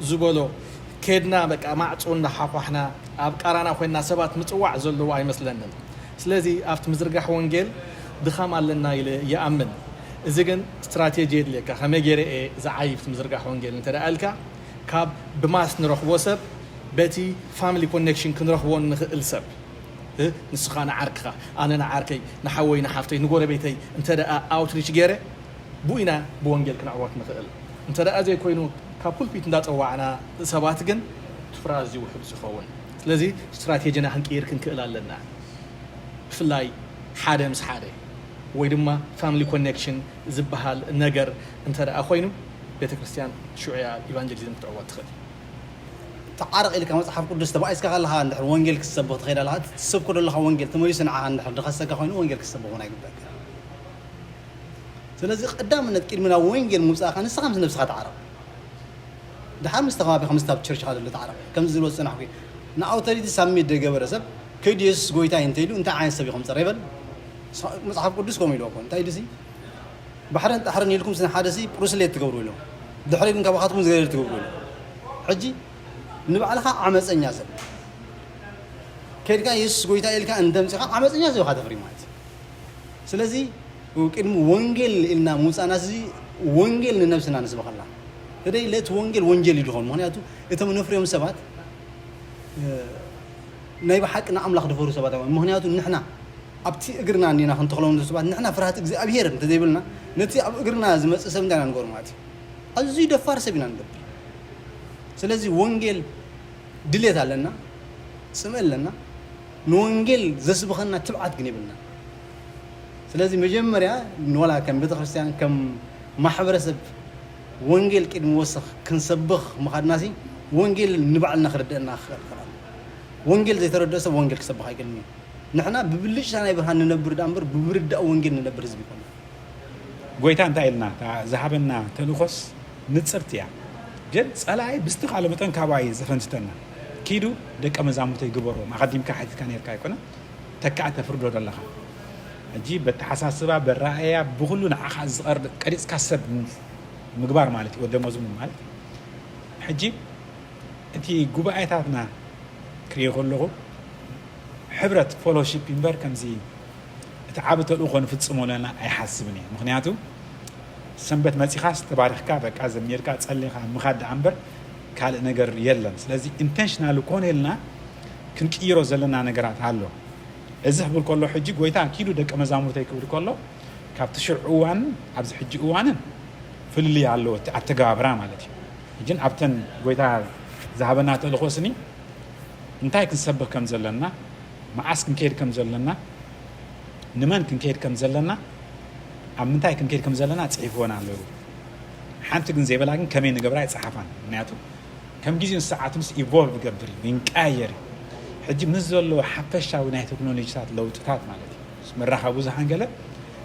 ዝበሎ ከድና በቃ ማዕፁ እንዳሓኳሕና ኣብ ቃራና ኮይና ሰባት ምፅዋዕ ዘለዎ ኣይመስለንን ስለዚ ኣብቲ ምዝርጋሕ ወንጌል ድኻም ኣለና ኢለ ይኣምን። እዚ ግን ስትራቴጂ የድልየካ። ከመይ ገይረ እየ ዝዓይብ ምዝርጋሕ ወንጌል እንተ ደኣ ኢልካ፣ ካብ ብማስ ንረኽቦ ሰብ በቲ ፋሚሊ ኮኔክሽን ክንረኽቦ ንኽእል ሰብ፣ ንስኻ ንዓርክኻ፣ ኣነ ንዓርከይ፣ ንሓወይ ንሓፍተይ፣ ንጎረቤተይ እንተ ደኣ ኣውትሪች ገይረ፣ ብኡ ኢና ብወንጌል ክንዕወት ንኽእል። እንተ ደኣ ዘይኮይኑ፣ ካብ ፑልፒት እንዳጸዋዕና ሰባት ግን እቲ ፍረ ኣዝዩ ውሑድ ዝኸውን። ስለዚ ስትራቴጂና ክንቅይር ክንክእል ኣለና። ብፍላይ ሓደ ምስ ሓደ ወይ ድማ ፋሚሊ ኮኔክሽን ዝበሃል ነገር እንተ ደኣ ኮይኑ ቤተ ክርስትያን ሽዑ እያ ኢቫንጀሊዝም ክትዕወት ትኽእል። እቲ ተዓረቕ ኢልካ መጽሓፍ ቅዱስ ተባኢስካ ከለኻ፣ እንድሕር ወንጌል ክትሰብኽ ትኸይድ ኣለኻ፣ እቲ ትሰብኮ ዘለኻ ወንጌል ተመሊሱ ንዓኻ እንድሕር ድኸሰካ ኮይኑ፣ ወንጌል ክትሰብኽ እውን ኣይግበእካ። ስለዚ ቀዳምነት ቅድሚ ናብ ወንጌል ምውጻእካ ንስኻ ምስ ነብስኻ ተዓረቕ። ድሓር ምስ ተኸባቢኻ፣ ምስ ኣብ ቸርችኻ ዘሎ ተዓረቕ። ከምዚ ዝብሎ ዝጸናሕኩ፣ ንኣውቶሪቲ ሳሚት ደገበረ ሰብ ከይዱ የሱስ ጎይታ እዩ እንተኢሉ፣ እንታይ ዓይነት ሰብ ኢኹም ጸረ ይበል? መጽሓፍ ቅዱስ ከምኡ ኢልዎ እኮ። እንታይ ኢሉሲ? ባሕርን ጣሕርን ኢልኩም ስነ ሓደ ሲ ፕሩስሌት ትገብሩ ኢሎም። ድሕሪ ግን ካባኻትኩም ዝገደል ትገብሩ ኢሎም። ሕጂ ንባዕልኻ ዓመፀኛ ሰብ ከይድካ የሱስ ጎይታ ኢልካ እንተምፅኻ ዓመፀኛ ሰብ ኢኻ ተፍሪ ማለት እዩ። ስለዚ ቅድሚ ወንጌል ኢልና ምውፃእና እዚ ወንጌል ንነብስና ንስበኸላ። ተደይ ለቲ ወንጌል ወንጀል እዩ ድኾን። ምክንያቱ እቶም ነፍርዮም ሰባት፣ እ፣ ናይ ብሓቂ ንኣምላኽ ድፈሩ ሰባት እዮም። ምክንያቱ ንሕና ኣብቲ እግርና እንዲና ክንተኽሎም ሰባት፣ ንሕና ፍርሃት እግዚኣብሄር እንተዘይብልና፣ ነቲ ኣብ እግርና ዝመጽእ ሰብ እንታይ ኢና ንገብሮ ማለት እዩ? ኣዝዩ ደፋር ሰብ ኢና ንገብር። ስለዚ ወንጌል ድሌት ኣለና፣ ጽምእ ኣለና። ንወንጌል ዘስብኸና ትብዓት ግን የብልና። ስለዚ መጀመርያ ንወላ ከም ቤተክርስትያን፣ ከም ማሕበረሰብ ወንጌል ቅድሚ ወሰኽ ክንሰብኽ ምኻድናሲ፣ ወንጌል ንባዕልና ክርደአና ክኽእል ክኽእል ኣለዎ። ወንጌል ዘይተረድኦ ሰብ ወንጌል ክሰብኽ ኣይክእልን እዩ። ንሕና ብብልጭታ ናይ ብርሃን ንነብር ደኣ እምበር፣ ብምርዳእ ወንጌል ንነብር ህዝቢ ይኮና። ጎይታ እንታይ ኢልና? እታ ዝሃበና ተልእኾስ ንጽርቲ እያ። ግን ጸላኢ ብዝተኻለ መጠን ካብኣ እዩ ዘፈንትተና። ኪዱ ደቀ መዛሙርተይ ግበርዎም። ኣቐዲምካ ሓቲትካ ነርካ ኣይኮነ? ተካእ ተፍርዶ ዘለኻ። ሕጂ በተሓሳስባ፣ በረኣያ፣ ብኹሉ ንዓኻ ዝቐርብ ቀሪጽካ ሰብ ምግባር ማለት እዩ፣ ወደ መዝሙር ማለት። ሕጂ እቲ ጉባኤታትና ክሪኦ ከለኹ፣ ሕብረት፣ ፎሎሺፕ እምበር ከምዚ እቲ ዓቢ ተልእኾ ንፍጽሞ ኣለና ኣይሓስብን እየ። ምኽንያቱ ሰንበት መጺኻስ ተባሪኽካ፣ በቃ ዘሚርካ፣ ጸሊኻ ምኻድ ደኣ እምበር ካልእ ነገር የለን። ስለዚ ኢንተንሽናል ኮነ ኢልና ክንቅይሮ ዘለና ነገራት ኣሎ። እዚ ክብል ከሎ ሕጂ ጎይታ ኪዱ ደቀ መዛሙርተይ ክብል ከሎ ካብቲ ሽዑ እዋንን ኣብዚ ሕጂ እዋንን ፍልልይ ኣለዎ፣ እቲ ኣተገባብራ ማለት እዩ። ሕጂ ኣብተን ጎይታ ዝሃበና ተልእኾ ስኒ እንታይ ክንሰብኽ ከም ዘለና፣ መዓስ ክንከይድ ከም ዘለና፣ ንመን ክንከይድ ከም ዘለና፣ ኣብ ምንታይ ክንከይድ ከም ዘለና ጽሒፍወን ኣለዉ። ሓንቲ ግን ዘይበላ ግን ከመይ ንገብራ ኣይጸሓፋን። ምኽንያቱ ከም ግዜን ሰዓቱንስ ኢቮልቭ ይገብር እዩ፣ ይንቀያየር እዩ። ሕጂ ምስ ዘሎ ሓፈሻዊ ናይ ቴክኖሎጂታት ለውጥታት ማለት እዩ፣ ምስ መራኸቢ ብዙሃን ገለ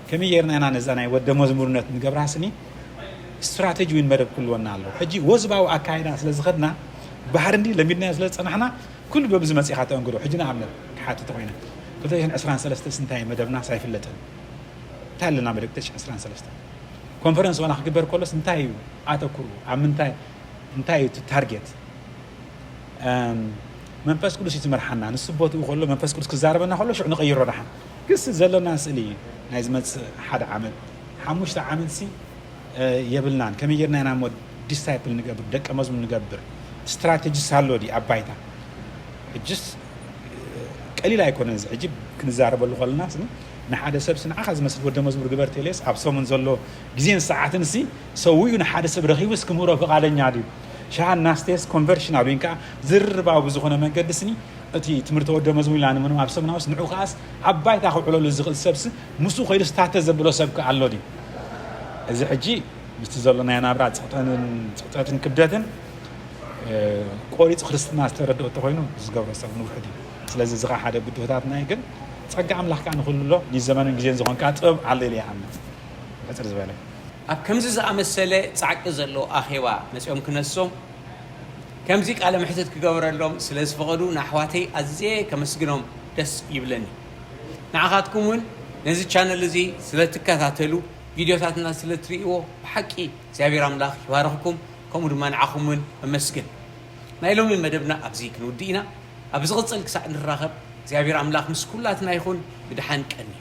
ከመይ ጌርና ኢና ነዛ ናይ ወደ መዝሙርነት ንገብራ ስኒ ስትራተጂ እውን መደብ ክህልወና ኣለዎ። ሕጂ ወዝባዊ ኣካይዳ ስለ ዝኸድና፣ ባህሪ እንዲ ለሚድናዮ ስለ ዝጸናሕና፣ ኩሉ በብዚ መጺኻ ተእንግዶ። ሕጂ ንኣብነት ክሓትት ኮይነ፣ ክልተ ሽሕን ዕስራን ሰለስተን እንታይ መደብናስ ኣይፍለጥን። እንታይ ኣለና መደብ ክልተ ሽሕን ዕስራን ሰለስተን? ኮንፈረንስ ዋላ ክግበር ከሎስ እንታይ እዩ ኣተኩሩ? ኣብ ምንታይ፣ እንታይ እዩ እቲ ታርጌት? እም፣ መንፈስ ቅዱስ እዩ ዝመርሓና። ንሱ ቦትኡ ከሎ፣ መንፈስ ቅዱስ ክዛረበና ከሎ፣ ሽዑ ንቐይሮ ደሓን። ግስ ዘለና ስእሊ እዩ። ናይ ዝመጽእ ሓደ ዓመት፣ ሓሙሽተ ዓመት ሲ፣ እ፣ የብልናን። ከመይ ጌርና ኢና እሞ ዲሳይፕል ንገብር፣ ደቀ መዝሙር ንገብር? ስትራቴጂስ ኣሎ ድዩ ኣብ ባይታ? ሕጅስ፣ እ፣ ቀሊል ኣይኮነን። እዚ ሕጂ ክንዛረበሉ ከለና ስኒ፣ ንሓደ ሰብ ሲ ንዓኻ ዝመስል ወደ መዝሙር ግበር ቴሌስ፣ ኣብ ሰሙን ዘሎ ግዜን ሰዓትን ሲ፣ ሰዊኡ ንሓደ ሰብ ረኺቡስ ክምህሮ ፍቓደኛ ድዩ? ሻሃ እናስተየስ ኮንቨርሽን ኣሉ ኢንካ ዝርርባዊ ብዝኾነ መንገዲ ስኒ፣ እቲ ትምህርቲ ወደ መዝሙር ኢላ ንምንም ኣብ ሰሙናውስ ንዑ ከኣስ ኣብ ባይታ ክውዕለሉ ዝኽእል ሰብስ ምስኡ ከይዱ ስታተ ዘብሎ ሰብ ከ ኣሎ ድዩ? እዚ ሕጂ ምስቲ ዘሎ ናይ ናብራ ጽቕጠንን፣ ጽቕጠትን ክብደትን፣ እ፣ ቆሪጹ ክርስትና ዝተረድኦ እንተኾይኑ ዝገብሮ ሰብ ንውሕድ እዩ። ስለዚ እዚ ኸኣ ሓደ ብድሆታትና እዩ። ግን ጸጋ ኣምላኽ ከኣ ንኹሉ ኣሎ። ንዘመንን ግዜን ዝኾን ከኣ ጥበብ ኣሎ ኢለ ይኣምን። ሕጽር ዝበለ። ኣብ ከምዚ ዝኣመሰለ ጻዕቂ ዘለዎ ኣኼባ መጺኦም ክነሶም፣ ከምዚ ቃለ መሕትት ክገበረሎም ስለ ዝፈቐዱ ንኣሕዋተይ ኣዝየ ከመስግኖም ደስ ይብለኒ። ንዓኻትኩም እውን ነዚ ቻነል እዚ ስለ ትከታተሉ፣ ቪድዮታትና ስለ ትርእይዎ ብሓቂ እግዚኣብሔር ኣምላኽ ይባርኽኩም፣ ከምኡ ድማ ንዓኹም እውን ኣመስግን። ናይ ሎሚ መደብና ኣብዚ ክንውድእ ኢና። ኣብ ዝቕጽል ክሳዕ ንራኸብ እግዚኣብሔር ኣምላኽ ምስ ኩላትና ይኹን። ብደሓን ቀንዩ።